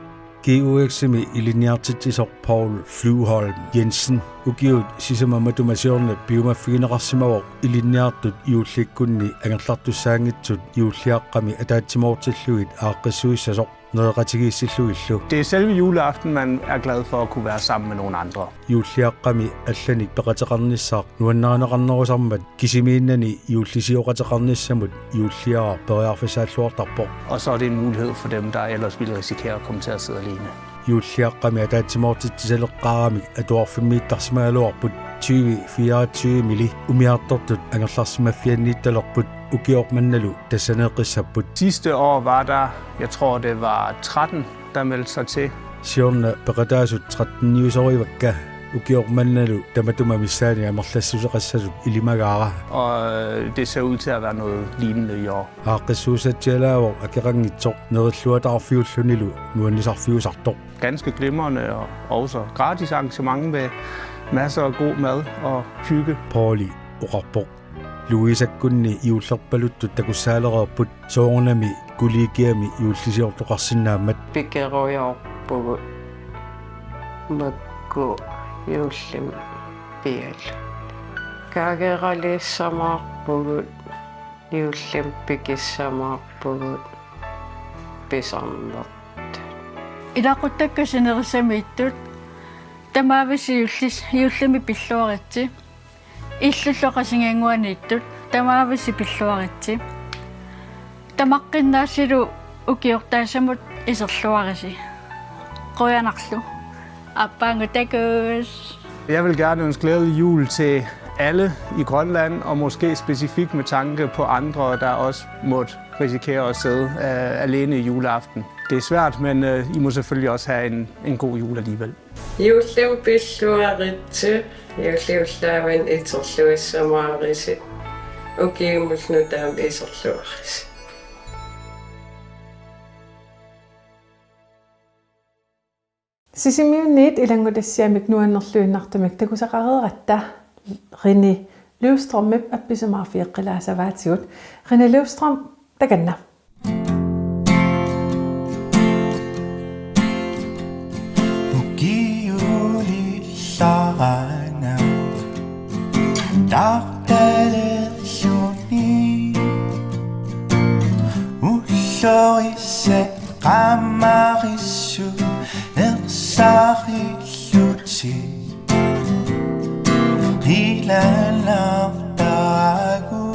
G U X-imi ilinniartitsisoq Paul Flyvholm Jensen ukiut sisamat matuma siorna piumaffigineqarsimavoq ilinniartut juullikkunni angerlartussaanngitsut juulliaqqami ataatsimoortillugit aaqqissuissasoq nereqatigiissillugillu. Det er selve juleaften, man er glad for at kunne være sammen med nogle andre. Juulliaqqami allanik peqateqarnissaq nuannarineqarnerusarmat kisimiinnani juullisioqateqarnissamut juulliaraq periarfissaalluartarpoq. Og så er det en mulighed for dem, der ellers ville risikere at komme til at sidde alene. Juulliaqqami ataatsimoortitsisaleqqaaramik atuarfimmiittarsimagaluarput tyve fireogtyve-mili umiartortut angerlarsimaffianniittalerput, ukioq mannalu tassaneeqqissapput. Sidste år var der, jeg tror det var tretten, der meldte sig til. Siorna peqataasut tretten-iusorivakka, ukioq mannalu tamatuma missaani amerlassuseqassasut ilimagaara. Og øh, det ser ud til at være noget lignende i år. Aaqqissuussatsialaavoq akeqanngitsoq nerilluataarfiullunilu nuannisarfiusartoq. Ganske glimrende og også gratis arrangement med masser af god mad og hygge. Pauli oqarpoq. Louisakkunni juullerpaluttut takussaalereerput soorunami kollegiami juullisiortoqarsinnaammat. Pikerujoorpugut makku juullimi piallu. Kaageraliissamaarpugut, juullimi pikissamaarpugut, pisarnertut. Ilaquttakkasi nerissamiittut, tamaavissi juullis-, juullimi pilluaritsi. Illullu Qasigiannguaniittut, tamaavissi pilluaritsi. Tamaqqinnaasilu ukiortaasamut iserluarisi. Qujanarlu. Aappaanngooq takuss. Jeg vil gerne ønske glædelig jul til alle i Grønland, og måske specifikt med tanke på andre, der også måtte risikere at sidde øh, alene i juleaften. Det er svært, men øh, I må selvfølgelig også have en, en god jul alligevel. Juullimi pilluaritsi, juulli ullaavinnut iserluissamaarisi, ukiumullu nutaamik iserluarisi. Sisimiuniit ilanngutassiamik nuannerluinnartumik takusaqareeratta René Løvstrømip appisimaarfeqqilaasavaatigut. René Løvstrøm, takanna. Ukiulillaranga tartalilluni ullorissat qaammarissut ersarillutik qilanartaragu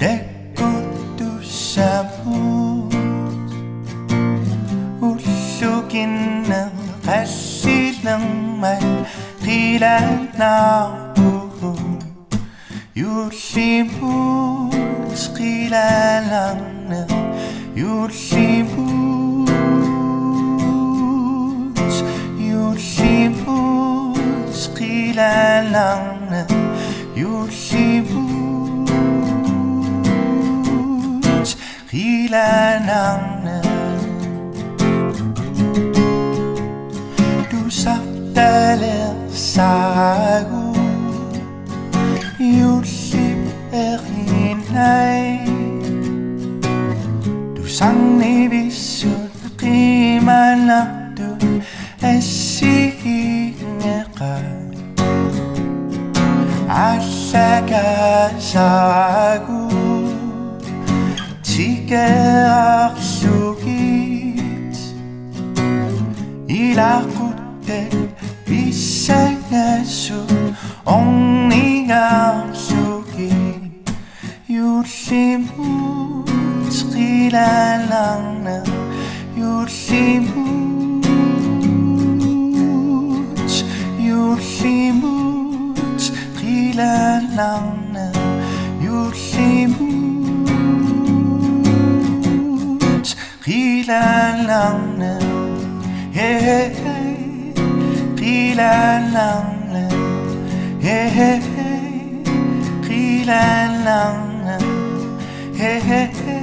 takkuttussamut ullukinneq qallilermat qilanarpugut. Juullimut qilanarneq, juullimut, juullimut qilanarneq, juullimut qilanarneq. Tusartalersaragu juullip erinai. Tusarnivissut qiimanartut assigiinneqaat. Allakaasaragu tikearlugit. Ilaquttat pissangasut ornigarlugit. Juullimut qilanaarnaq, juullimut, juullimut qilanaarnaq, juullimut qilanaarnaq, he, he, he, qilanaarnaq, he, he, he, qilanaarnaq, he, he, he,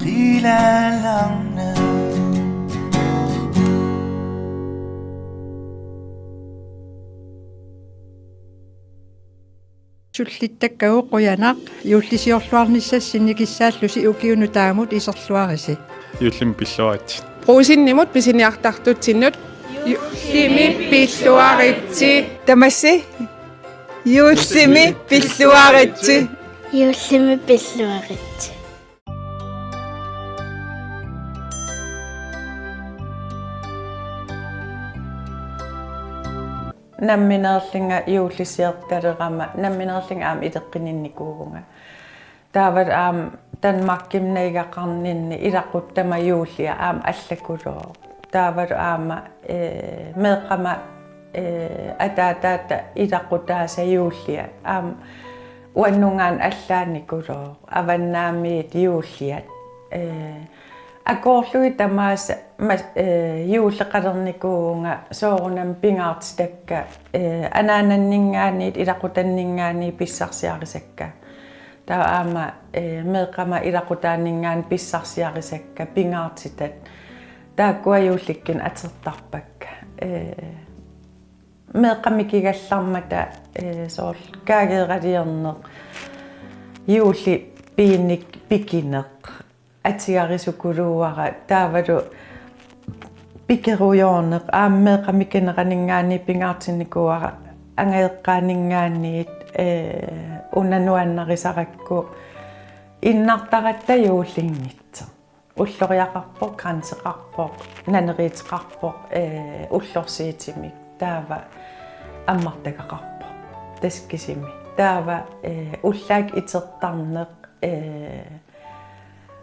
qilanaarnaq. Sullittakkagut qujanaq, juullisiorluarnissasi sinikissaallusi ukiup nutaamut iserluarisi. Juullimik pilluaritsi. Brugsenimut pisiniartartutsinnut. Juullimik pilluaritsi. Tamassi. Juullimik pilluaritsi. Juullimik pilluaritsi. Nammineerlunga juullisiortalerama, nammineerlunga aamma ileqqininnikuuvunga. Taavalu aamma Danmarkimi najugaqarninni ilaquttama juullia aamma allakulooq. Taavalu aamma, ee, meeqqama, ee, ataataata ilaqutaasa juullia aamma uannungaanut allaannikulooq. Avannaamiit juulliat. Ee, akoorlugit tamaasa ma-, ee, juulleqalernikuuvunga soorunami pingaartitakka, ee, anaananninngaanniit ilaqutanninngaanniit pissarsiarisakka. Taava aamma, ee, meeqqama ilaqutaanninngaanniit pissarsiarisakka pingaartitat. Taakkua juullikkunni atortarpakka. Ee, meeqqat mikigallarmata, ee, soorlu kaageeraliorneq, juullipiinik pikineq, atugarisukuluuara, taavalu pikerujoorneq, aamma meeqqat mikineraninngaanniit pingaartinnikuuara, angajoqqaaninngaanniit, ee, una nuannarisarakku, innartaratta juullinngitsoq. Ulloriaqarpoq, kranseqarpoq, naneriuteqarpoq, ee, ullorsiutimik, taava ammartagaqarpoq. Tassa kisimi. Taava, ee, ullaakkut itertarneq, ee,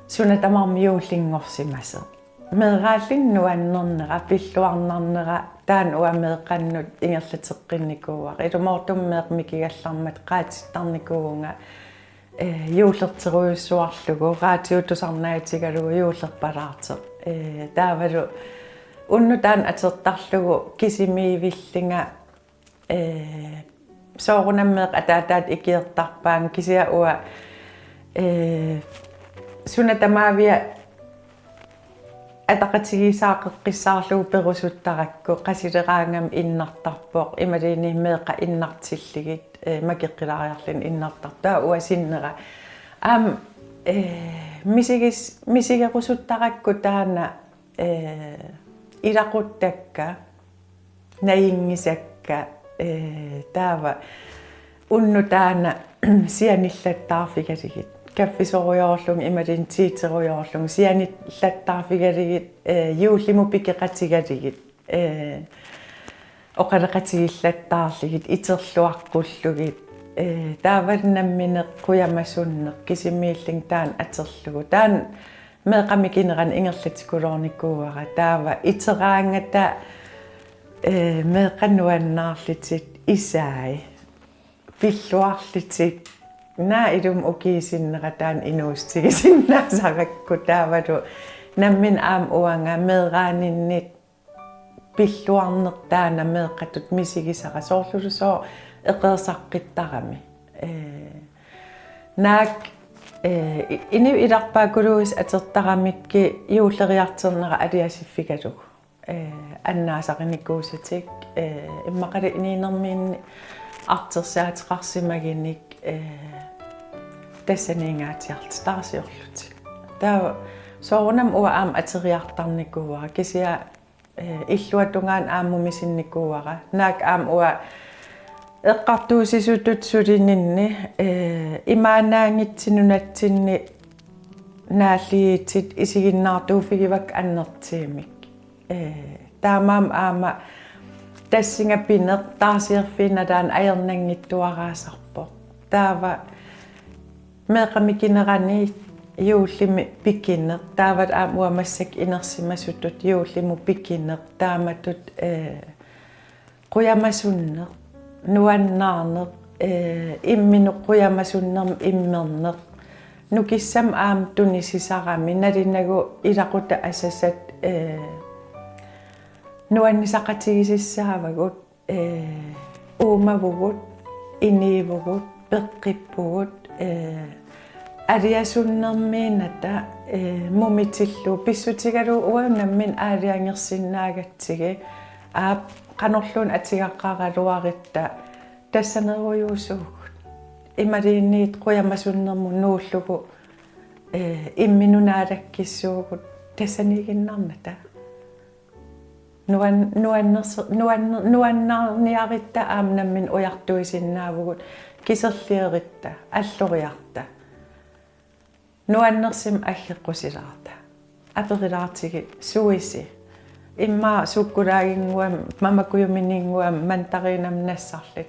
suna tamarmi juullinngorsimasoq. Meeraalluni nuannernera, pilluarnarnera, taanna uanga meeqqannut ingerlateqqinnikuuara. Ilumoortumik meeqqat mikigallarmata qaatittarnikuuvunga, ee, juullerterujussuarlugu, radiup tusarnaatigalugu juullerpalaartoq. Ee, taavalu unnuk taanna atortarlugu kisimiivillunga, ee, soorunami meeqqat ataataata ikiortarpaannga, kisianni uanga, ee, suna tamaavia ataqatigiissaaqqisaarlugu perusuttarakku, qasuleraangami innartarpoq, imaluunniit meeqqat innartillugit, ee, makeqqilaariarluni innartarpoq. Taava uanga sinnera. Aamma, ee, misigis-, misigerusuttarakku taanna, ee, ilaquttakka, najunngisakka, ee, taava unnuk taanna sianillattaarfigalugit. Kaffisorujoorlunga imaluunniit tiiterujoorlunga sianillattaarfigalugit, ee, juullimut pikeqatigalugit, ee, oqaloqatigiillattaarlugit, iterluaqqullugit, ee, taavalu nammineq qujamasunneq kisimiillunga taanna atorlugu. Taanna meeqqat mikinerani ingerlatikuloornikuuara, taava iteraangata, ee, meeqqat nuannaarlutik isai. Pilluarlutik. Naak ilumut ukiup sinnera taanna inuussutigisinnaasarakkit, taavalu nammineq aamma uanga meeraaninnit pilluarneq taanna meeqqatut misigisara, soorlulusooq eqeersaqqittarami. Ee, naak, ee, i-, inuit ilarpaakuluisa atortaramikkit juulleriartornera aliasiffigalugu. Ee, annaasarinikuusatik, ee, immaqalu inuunerminni artorsaateqarsimagunik, ee, tassaniingaatsiarlutik taarsiorlutik. Taava soorunami uanga aamma atoriartarnikuuara, kisianni, ee, illuatungaanut aamma misinnikuuara. Naak aamma uanga eqqartuussisutut sulininni, ee, imaannaanngitsoq nunatsinni naalliuutit isiginnaartuuffigivakka annertuumik. Ee, taamaammat aamma tassunga pineq taarsiorfiup nalaani ajornanngitsuaraasarpoq. Taava meeqqat mikinerani juullimi pikineq, taavalu aamma uanga massakkut inersimasutut juullimut pikineq, taamatut, eh, qujamasunneq, nuannaarneq, eh, imminut qujamasunnermut immerneq, nukissamik aamma tunisisarami, nalunagu ilaquttat asasat, eh, nuannisaqatigisussaavagut, eh, uumavugut, iniivugut, peqqippugut, eh, aliasunnermiinnata, eh, mumitillugu pissutigalugu uagut nammineq aalajangersinnaagatsigit, aap, qanorluunniit atugaqqaaraluarutta tassanerujuusuugut. Imaluunniit qujamasunnermut nuullugu, eh, imminut naalakkissuugut tassaniiginnarnata. Nuan-, nuannerse-, nuanne-, nuannaarniarutta aamma nammineq ujartuisinnaavugut, kiserliorutta, alloriarutta. Nuannersumik aggeqqusilaarta. Aperilaartigit: Suisi? Immaqa sukkulaanguami, mamakujumininnguami, mandarinamik nassarlutik.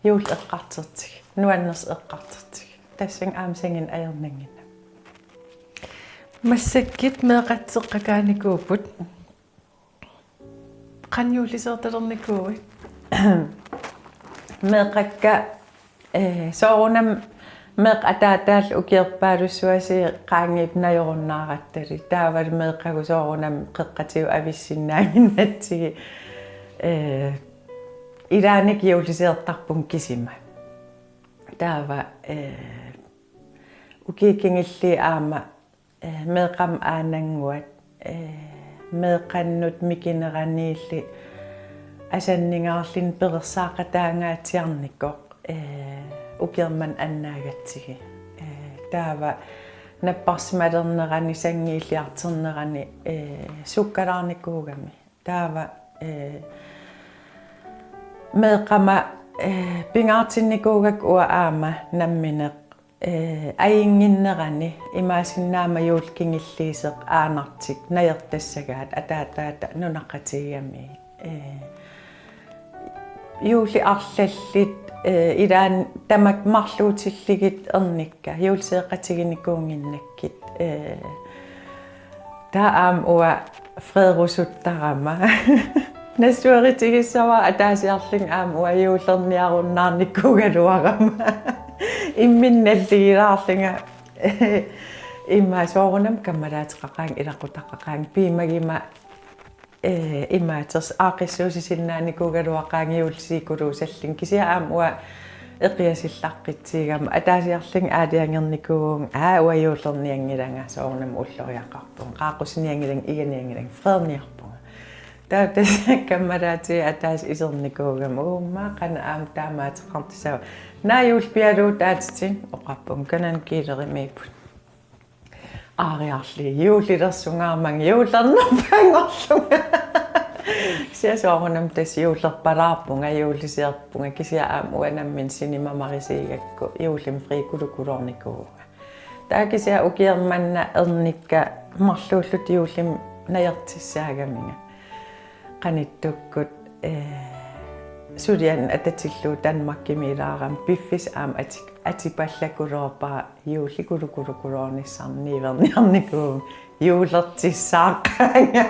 Juulleq eqqartortigu, nuannersoq eqqartortigu. Tassannga aamma sanginik ajornannginnami. Massakkut meeqqat eqqakaanikuupput. Qanoq juullisiortalernikuuit? Meeqqakka, eh, soorunami meeqqat ataataallu ukiorpaalussuaq qaangiupput najorunnaarattali. Taavalu meeqqagut soorunami qeqqatigut avissinnaannginnatsigit, eh, ilaannikkut juullisiortarpunga kisima. Taava, eh, ukiut kingulliit aamma, eh, meeqqamut aanannguat, eh, meeqqannut mikineraniilli asanningaarluni perorsaaqataangaatsiarnikoq, eh, ukiormanna annaagatsigit. Eh, taava napparsimalernerani, sanngiilliartornerani, eh, sukkalaarnikuugami. Taava, eh, meeqqama, eh, pingaartinnikuugakku uanga aamma nammineq, eh, ajunnginnerani, imaassinnaammat juullip kingulliusoq aanartik najortassagaat ataataata nunaqqatigigamigit. Eh, juullit arlallit, eh, ilaanni tamakku marluutillugit ernikka, juulliseeqatiginikuunnginnakkit, eh, taava aamma uanga freerusuttarama. Nassuerutigissavara ataasiarlunga aamma uanga juullerniarunnaarnikuugaluarama. Imminut nalligilaarlunga. Immaqa soorunami kammalaateqaqaanga, ilaqutaqaqaanga, piumaguma, eh, imaatersu aaqqissuussisinnaanikuugaluaqaanga juullisiikuluusallunga, kisianni aamma uanga eqiasullaqqitsigigama ataasiarlunga aalajangernikuuvunga, aa, uanga juullernianngilanga, soorunami ulloriaqarpunga, qaaqqusinianngilanga, iganianngilanga, freerniarpunga. Taava tassa kammalaatigut ataaseq isernikuugama, uumma, qanoq aamma taamaateqartussava. Naa, juullipialuutaatitit, oqarpunga, kanani kiilerimiipput. Aariarlugit juullilersungaarmanga juullernerpaanngorlunga. Kisianni soorunami tassa juullerpalaarpunga, juullisiorpunga, kisianni aamma uanga nammineq sinip mamarisiigakku juullimi friikulukuloornikuuvunga. Taava kisianni ukiormanna ernikka marluullutik juullimi najortussaagaminga. Qanittukkut, eh, sulianut atatillugu Danmarkimi ilaarama piffissaq aamma ati-, atipallakuloorpara, juullikulukuloornissarnik niuerniarnikuuvunga, juulertussaaqqaanga.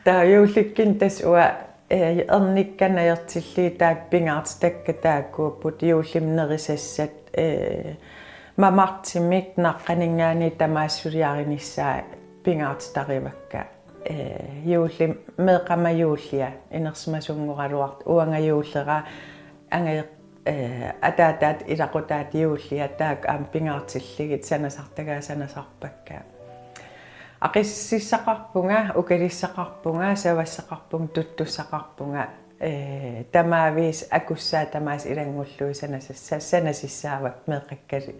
Taava juullikkunni tassa uanga, eh, ernikka najortillugit taakku pingaartitakka taakkuupput, juullimi nerisassat, eh, mamartumik naqqaninngaanniit tamaasa suliarinissaat pingaartitarivakka. Eh, juullimi meeqqama juullia inersimasunngoraluartoq, uanga juullera, angajoq, eh, ataataata ilaqutaata juullia, taakku aamma pingaartillugit sanasartagaat sanasarpakka. Aqisussassaqarpunga, ukalissaqarpunga, savassaqarpunga, tuttussaqarpunga, eh, tamaaviisa akussaat tamaasa ilanngullugit sanasassa-, sanasussaavakka meeqqakkalu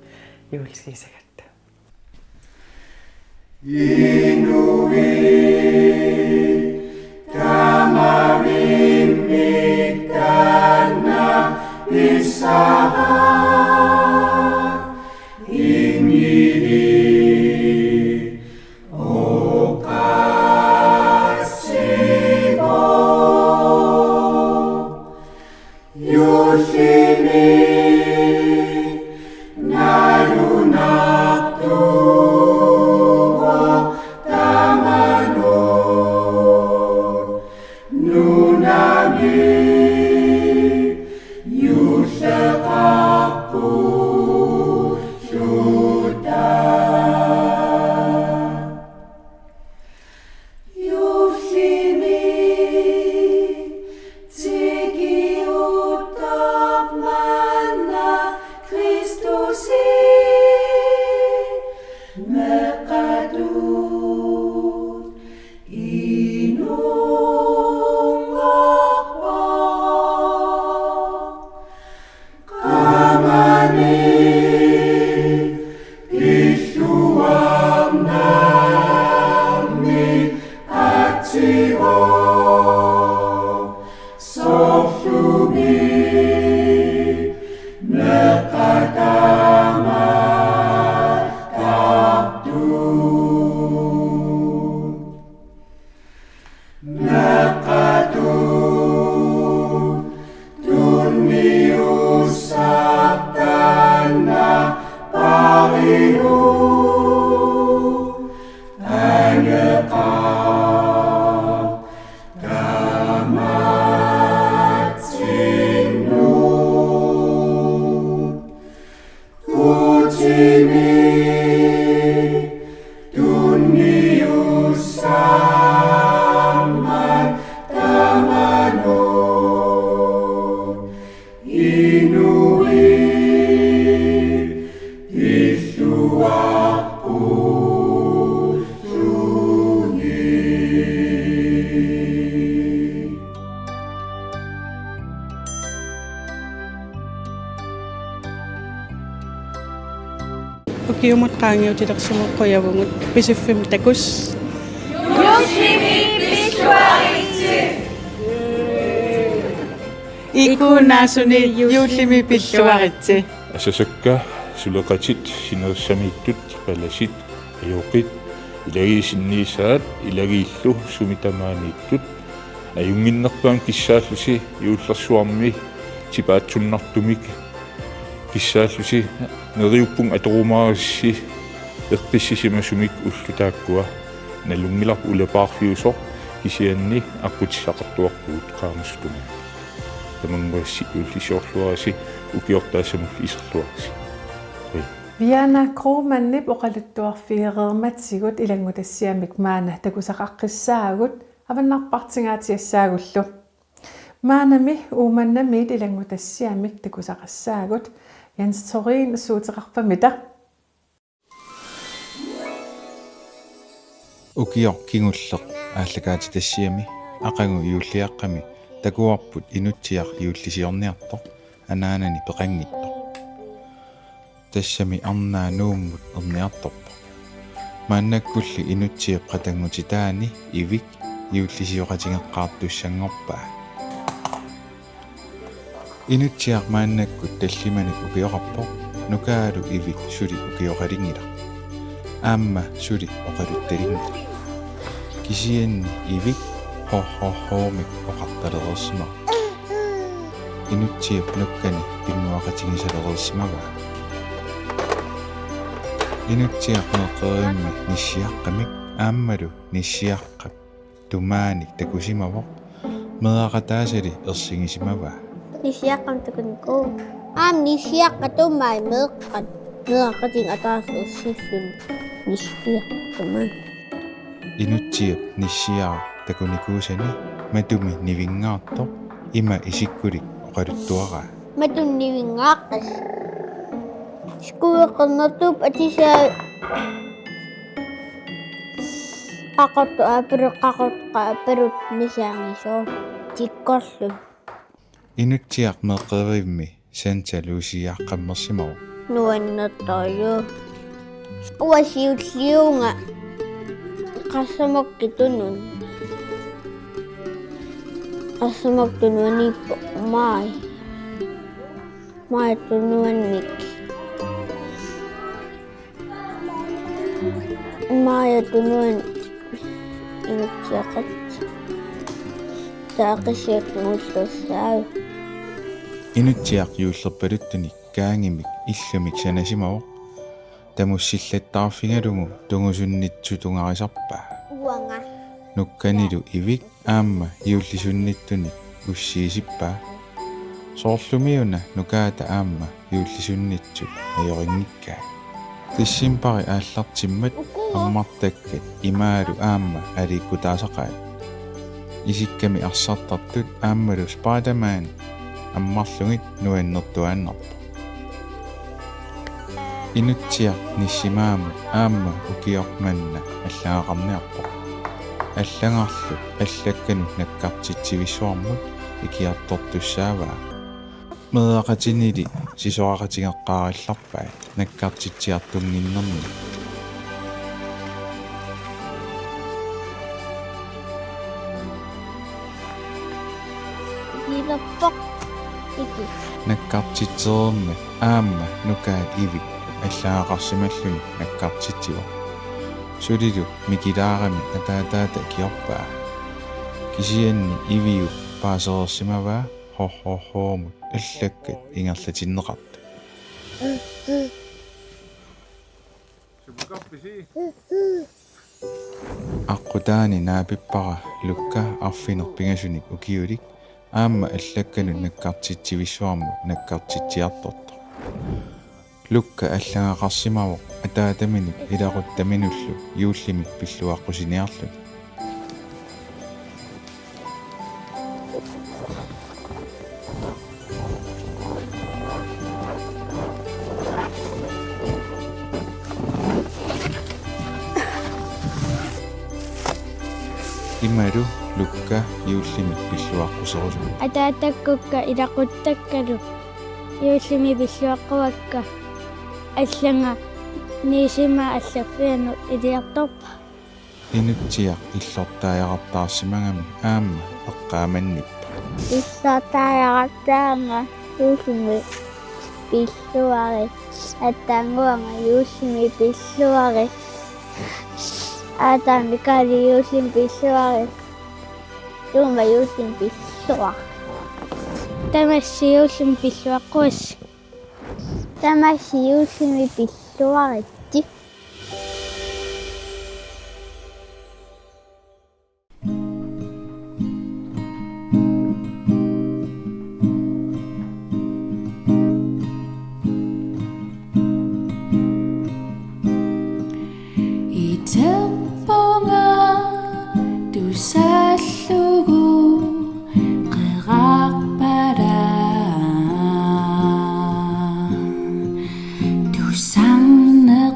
juullisiusagatta. Inuit tamaavimmik taanna pissara, inngili oqaatsivoq. Juullimi Ukiumut qaangiutilersimut qujavugut Pisiffimmi takuss. Ikuunaasuni juullimi pilluaritsi. Asasakka, suleqatit, sinerissamiittut, palasit, ajoqit, ilagiit sinniisaat, ilagiillu sumi tamaaniittut, ajunnginnerpaamik kissaallusi juullersuarmi tipaatsunnartumik kissaallusi neriuppunga atorumaarassi eqqissisimasumik ullut taakkua. Nalunngilarput ulapaarfiusoq kisianni aqqutissaqartuarpugut qaamasutut. Tamanguassi juullisiorluarisi ukiortaassamullu iserluarisi. Ui. Viana Kromannip oqaluttuarfigereermatigut ilanngutassiamik maanna takusaqaqqissaagut avannarpartingaatsiassaagullu. Maannami Uummannamiit ilanngutassiamik takusaqassaagut. Jens Thorin, suuteqarpamita? Ukioq kingulleq aallakaatitassiami aqagu juulliaqqami takuarput Inutsiaq juullisiorniartoq anaanani peqanngitsoq. Tassami arnaa Nuummut erniartorpoq. Maannakkulli Inutsiap qatanngutitaani Ivik juullisioqatigeqqaartussanngorpaa. Inutsiaq maannakkut tallimanik ukioqarpoq, nukaalu Ivik suli ukioqalinngilaq. Aamma suli oqaluttalinngilaq. Kisianni Ivik ho ho ho-mik oqartalereersimavoq. Inutsiap nukkani pinnguaqatigisalereersimavaa. Inutsiaq meeqqerivimmi nissiaqqamik aammalu nissiaqqap tumaanik takusimavoq, meeraqataasali ersigisimavaa. Nissiaqqamik takunikuuvoq. Aamma nissiaqqap tumaani meeqqat, meeraqatigut ataaseq ersissunik nissiaqqap tumaani. Inutsiap nissiaraq takunikuusani matumi nivinngaartoq ima isikkulik oqaluttuaraa. Matumi nivinngaartoq. Skueqernertup atisai qaqortoq aappaluk, qaqortoq aappaluk nisaangisoo tikkorlu. Inutsiaq meeqqerivimmi Santa Luciaqqammersimavoq. Nuannertorujuk. Uanga siulliuvunga Qarsamakkut Tunuani. Qarsamakkut Tunuaniippoq Maaj. Maaj Tunuannik. Maaj Tunuani inutsiaqat. Taava qisiat nuullussaavi. Inutsiaq juullerpaluttunik kaangimik illumik sanasimavoq. Tamussillattaarfigalugu tungusunnitsut tungarisarpaa. Uanga. Nukkanilu Ivik aamma juullisunnittunik ussiisippaa. Soorlumiuna nukaata aamma juullisunnitsut ajorinngikkaat. Decembari aallartimmat ammartakkat imaalu aamma aliikkutaasaqaat. Isikkamik arsartartut aammalu Spider-Man ammarlugit nuannertuaannarpoq. Inutsiaq nissimaamut aamma ukioq manna allagaqarniarpoq. Allagarlu allakkanut nakkartitsivissuarmut ikiartortussaavaa. Meeraqatinili sisoraqatigeqqaarillarpai nakkartitsiartunnginnermi. Ikilerpoq. Iki. Nak- Nakkartitsereermat aamma nukaat Ivi allagaqarsimalluni nakkartitsivoq. Sulilu mikilaarami ataataata ikiorpaa. Kisianni Iviup paasereersimavaa horhorhormut allakkat ingerlatinneqartut. Aqqutaani naapippara Lukka arfineq-pingasunik ukiulik aamma allakkanut nakkartitsivissuarmut nakkartitsiartortoq. Lukka allagaqarsimavoq ataataminik ilaquttaminullu juullimik pilluaqqusiniarluni. Imalu Lukka juullimik pilluaqquserusuppoq. Ataatakkukka ilaquttakkalu juullimik pilluaqquakka, allanga niisima allaffianut iliartorpaa. Inutsiaq illortaajarartaarsimagami aamma eqqaamannippoq. Illortaajarartaarama juullimik pilluarit, aatsaannguanga juullimik pilluarit, aatsaat Mikaali juullimik pilluarit, Tuuma juullimik pilluarit. Tamassi juullimik pilluaqquassi. Tamassi juullimik pilluaritsi. Iterpunga tusaallugu qerarpara. Tusarneqaaq,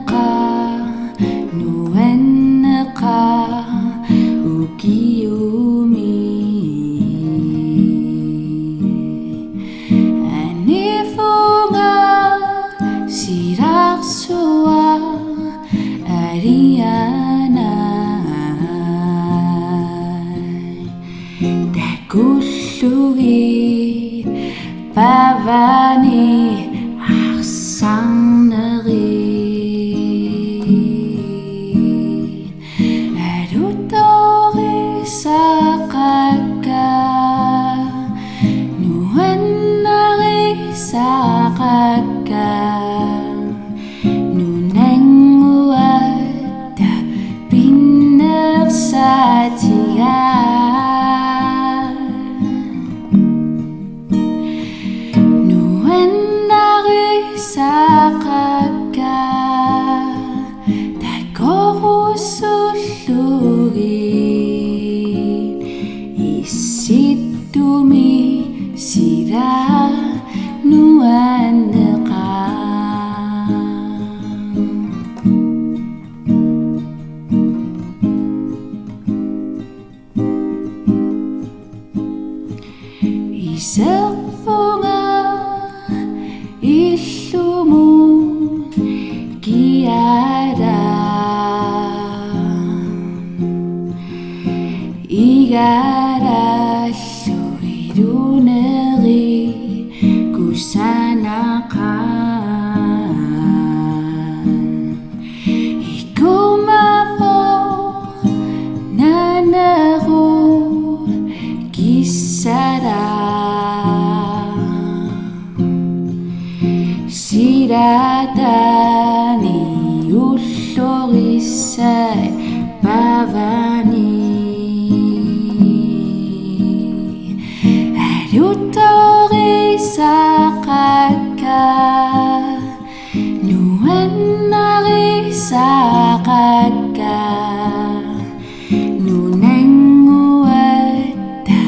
nuanneqaaq ukiumi. Anivunga silarsuaq alianai. Takullugit pavani arsarnerit. Alutorisaqakka, nuannarisaqakka, nunannguatta pinnersaatigaat. Nuannarisaqakka takorusullugit, issittumi sila nuanneqaaq. Iserpunga illumut kiara. Igarallu iluneri kusanaqaaq. Ikumavoq nanerup kissara. Silatani ullorissat pavani. Alutorisaqakka, nuannarisaqakka, nunannguatta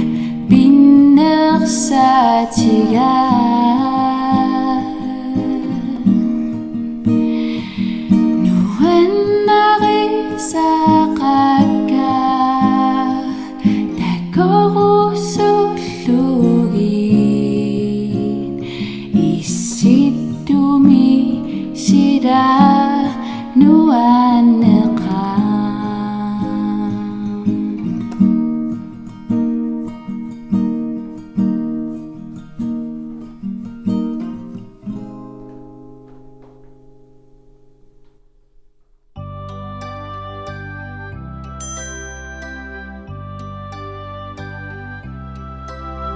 pinnersaatigaat. Nuannarisaqakka takorusullugit, issittumi sila nuanneqaaq.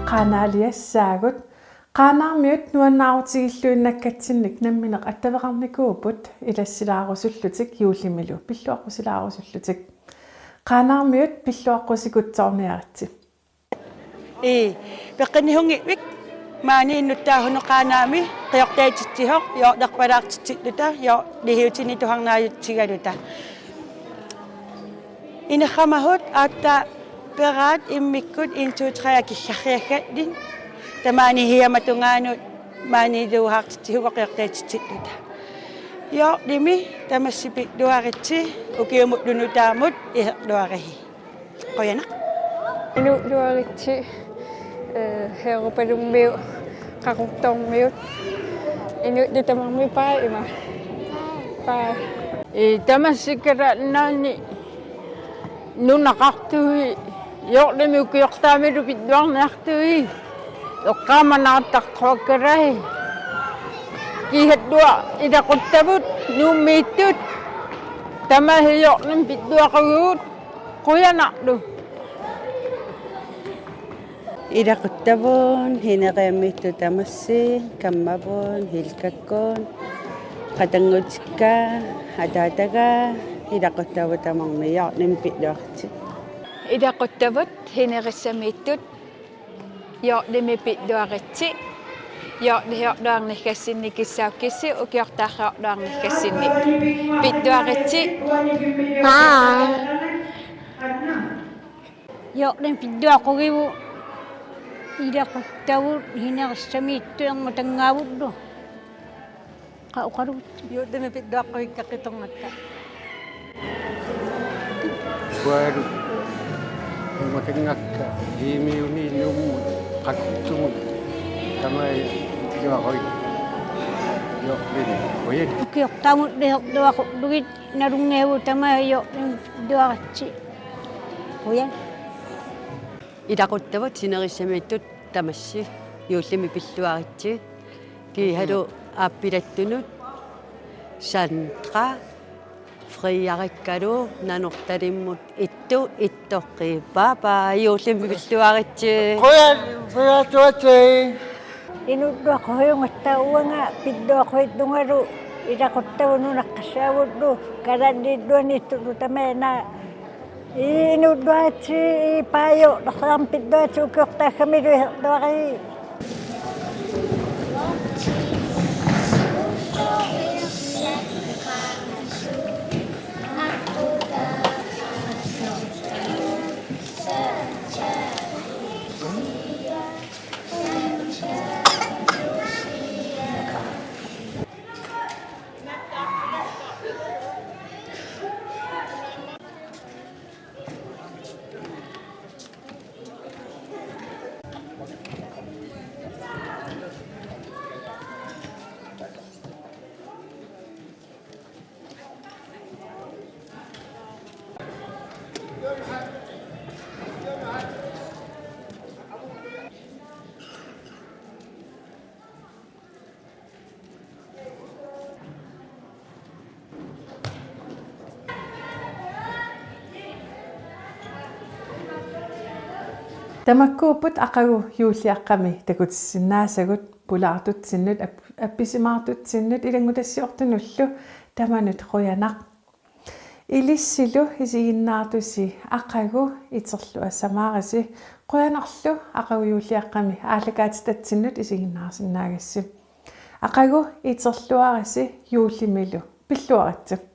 Qaanaaliassaagut. Qaanaarmiut nuannaarutigilluinnakkatsinnik nammineq attaveqarnikuupput ilassilaarusullutik juullimilu pilluaqqussilaarusullutik. Qaanaarmiut pilluaqqusikutsoorniaritsi. Ii, peqqinnissarivik maani innuttaasut Qaanaami qiortaatitsisoq joornerpalaartitsilluta joornihiutini tuharnaajutsigaluta. Inersimasut aatsaat peqaat immikkut en to tre akissarsiakkanik tamaani hiamatunngaanut maani tuhartitsisoq qiortaatitsilluta. Joornimi tamassi pilluaritsi ukiumut nutaamut iserluarisi. Qujanaq. Inuulluaritsi, eh, Europalummiut, Qaqortormiut, inuit tamarmik paai ima. Paai. Ii, tamassi Kalaallit Nunaanni nunaqartui, joornimi ukiortaamilu pilluarniartui, eqqaamanaartartuakkalai. Kiisalu ilaquttavut Nuummiittut, tamassi joornimi pilluaqqusivugut. Qujanarlu. Ilaquttavut Hineriamiittut tamassi, Kammavut, Hilkakkut, qatanngutikka, ataataga, ilaquttavut tamarmik joornimi pilluaritsi. Ilaquttavut Hinerissamiittut, joornimi pilluaritsi, joorniorluarniagassinnik kissaakkissi ukiortaarluarniagassinnik. Pilluaritsi. Bye. Joornimi pilluaqqusivugut, ilaquttavut Hinerissamiittut ernutangaavullu. Qa oqalugut. Joornimi pilluaqqusikka qitornakka. Kualu. Umatingakka. Iimiuni Nuummut. Qaqortumut. Tamaani pilluaqqusikka. Joornimi. Qujan. Ukiortaamut iserluaqqullugit nalunngilagut tamaani joornimi pilluaritsi. Qujan. Ilaquttavut Hinerissamiittut tamassi juullimi pilluaritsi. Kiisalu aappilattunut Sandra, Friarikkalu Nanortalimmut Ittu, Ittoqqi. Bye bye, juullimi pilluaritsi. Qujan, pilluaritsi. Inuulluaqqusivugut uanga pilluaqqusinngualu ilaquttavut nunaqqassaavullu Kalaallit Nunaanniittullu tamaana. Inuulluaritsi, paaju, laqaam pilluaritsi ukiortaassamilu iserluarisi. Tamakkuupput aqagu juulliaqqami takutissinnaasagut, pulaartutsinnut, ap-, appisimaartutsinnut ilanngutassiortunullu tamanut qujanaq. Ilissilu isiginnaartusi aqagu iterluassamaarisi, qujanarlu aqagu juulliaqqami aallakaatitatsinnut isiginnaarsinnaagassi. Aqagu iterluarisi juullimilu pilluaritsi.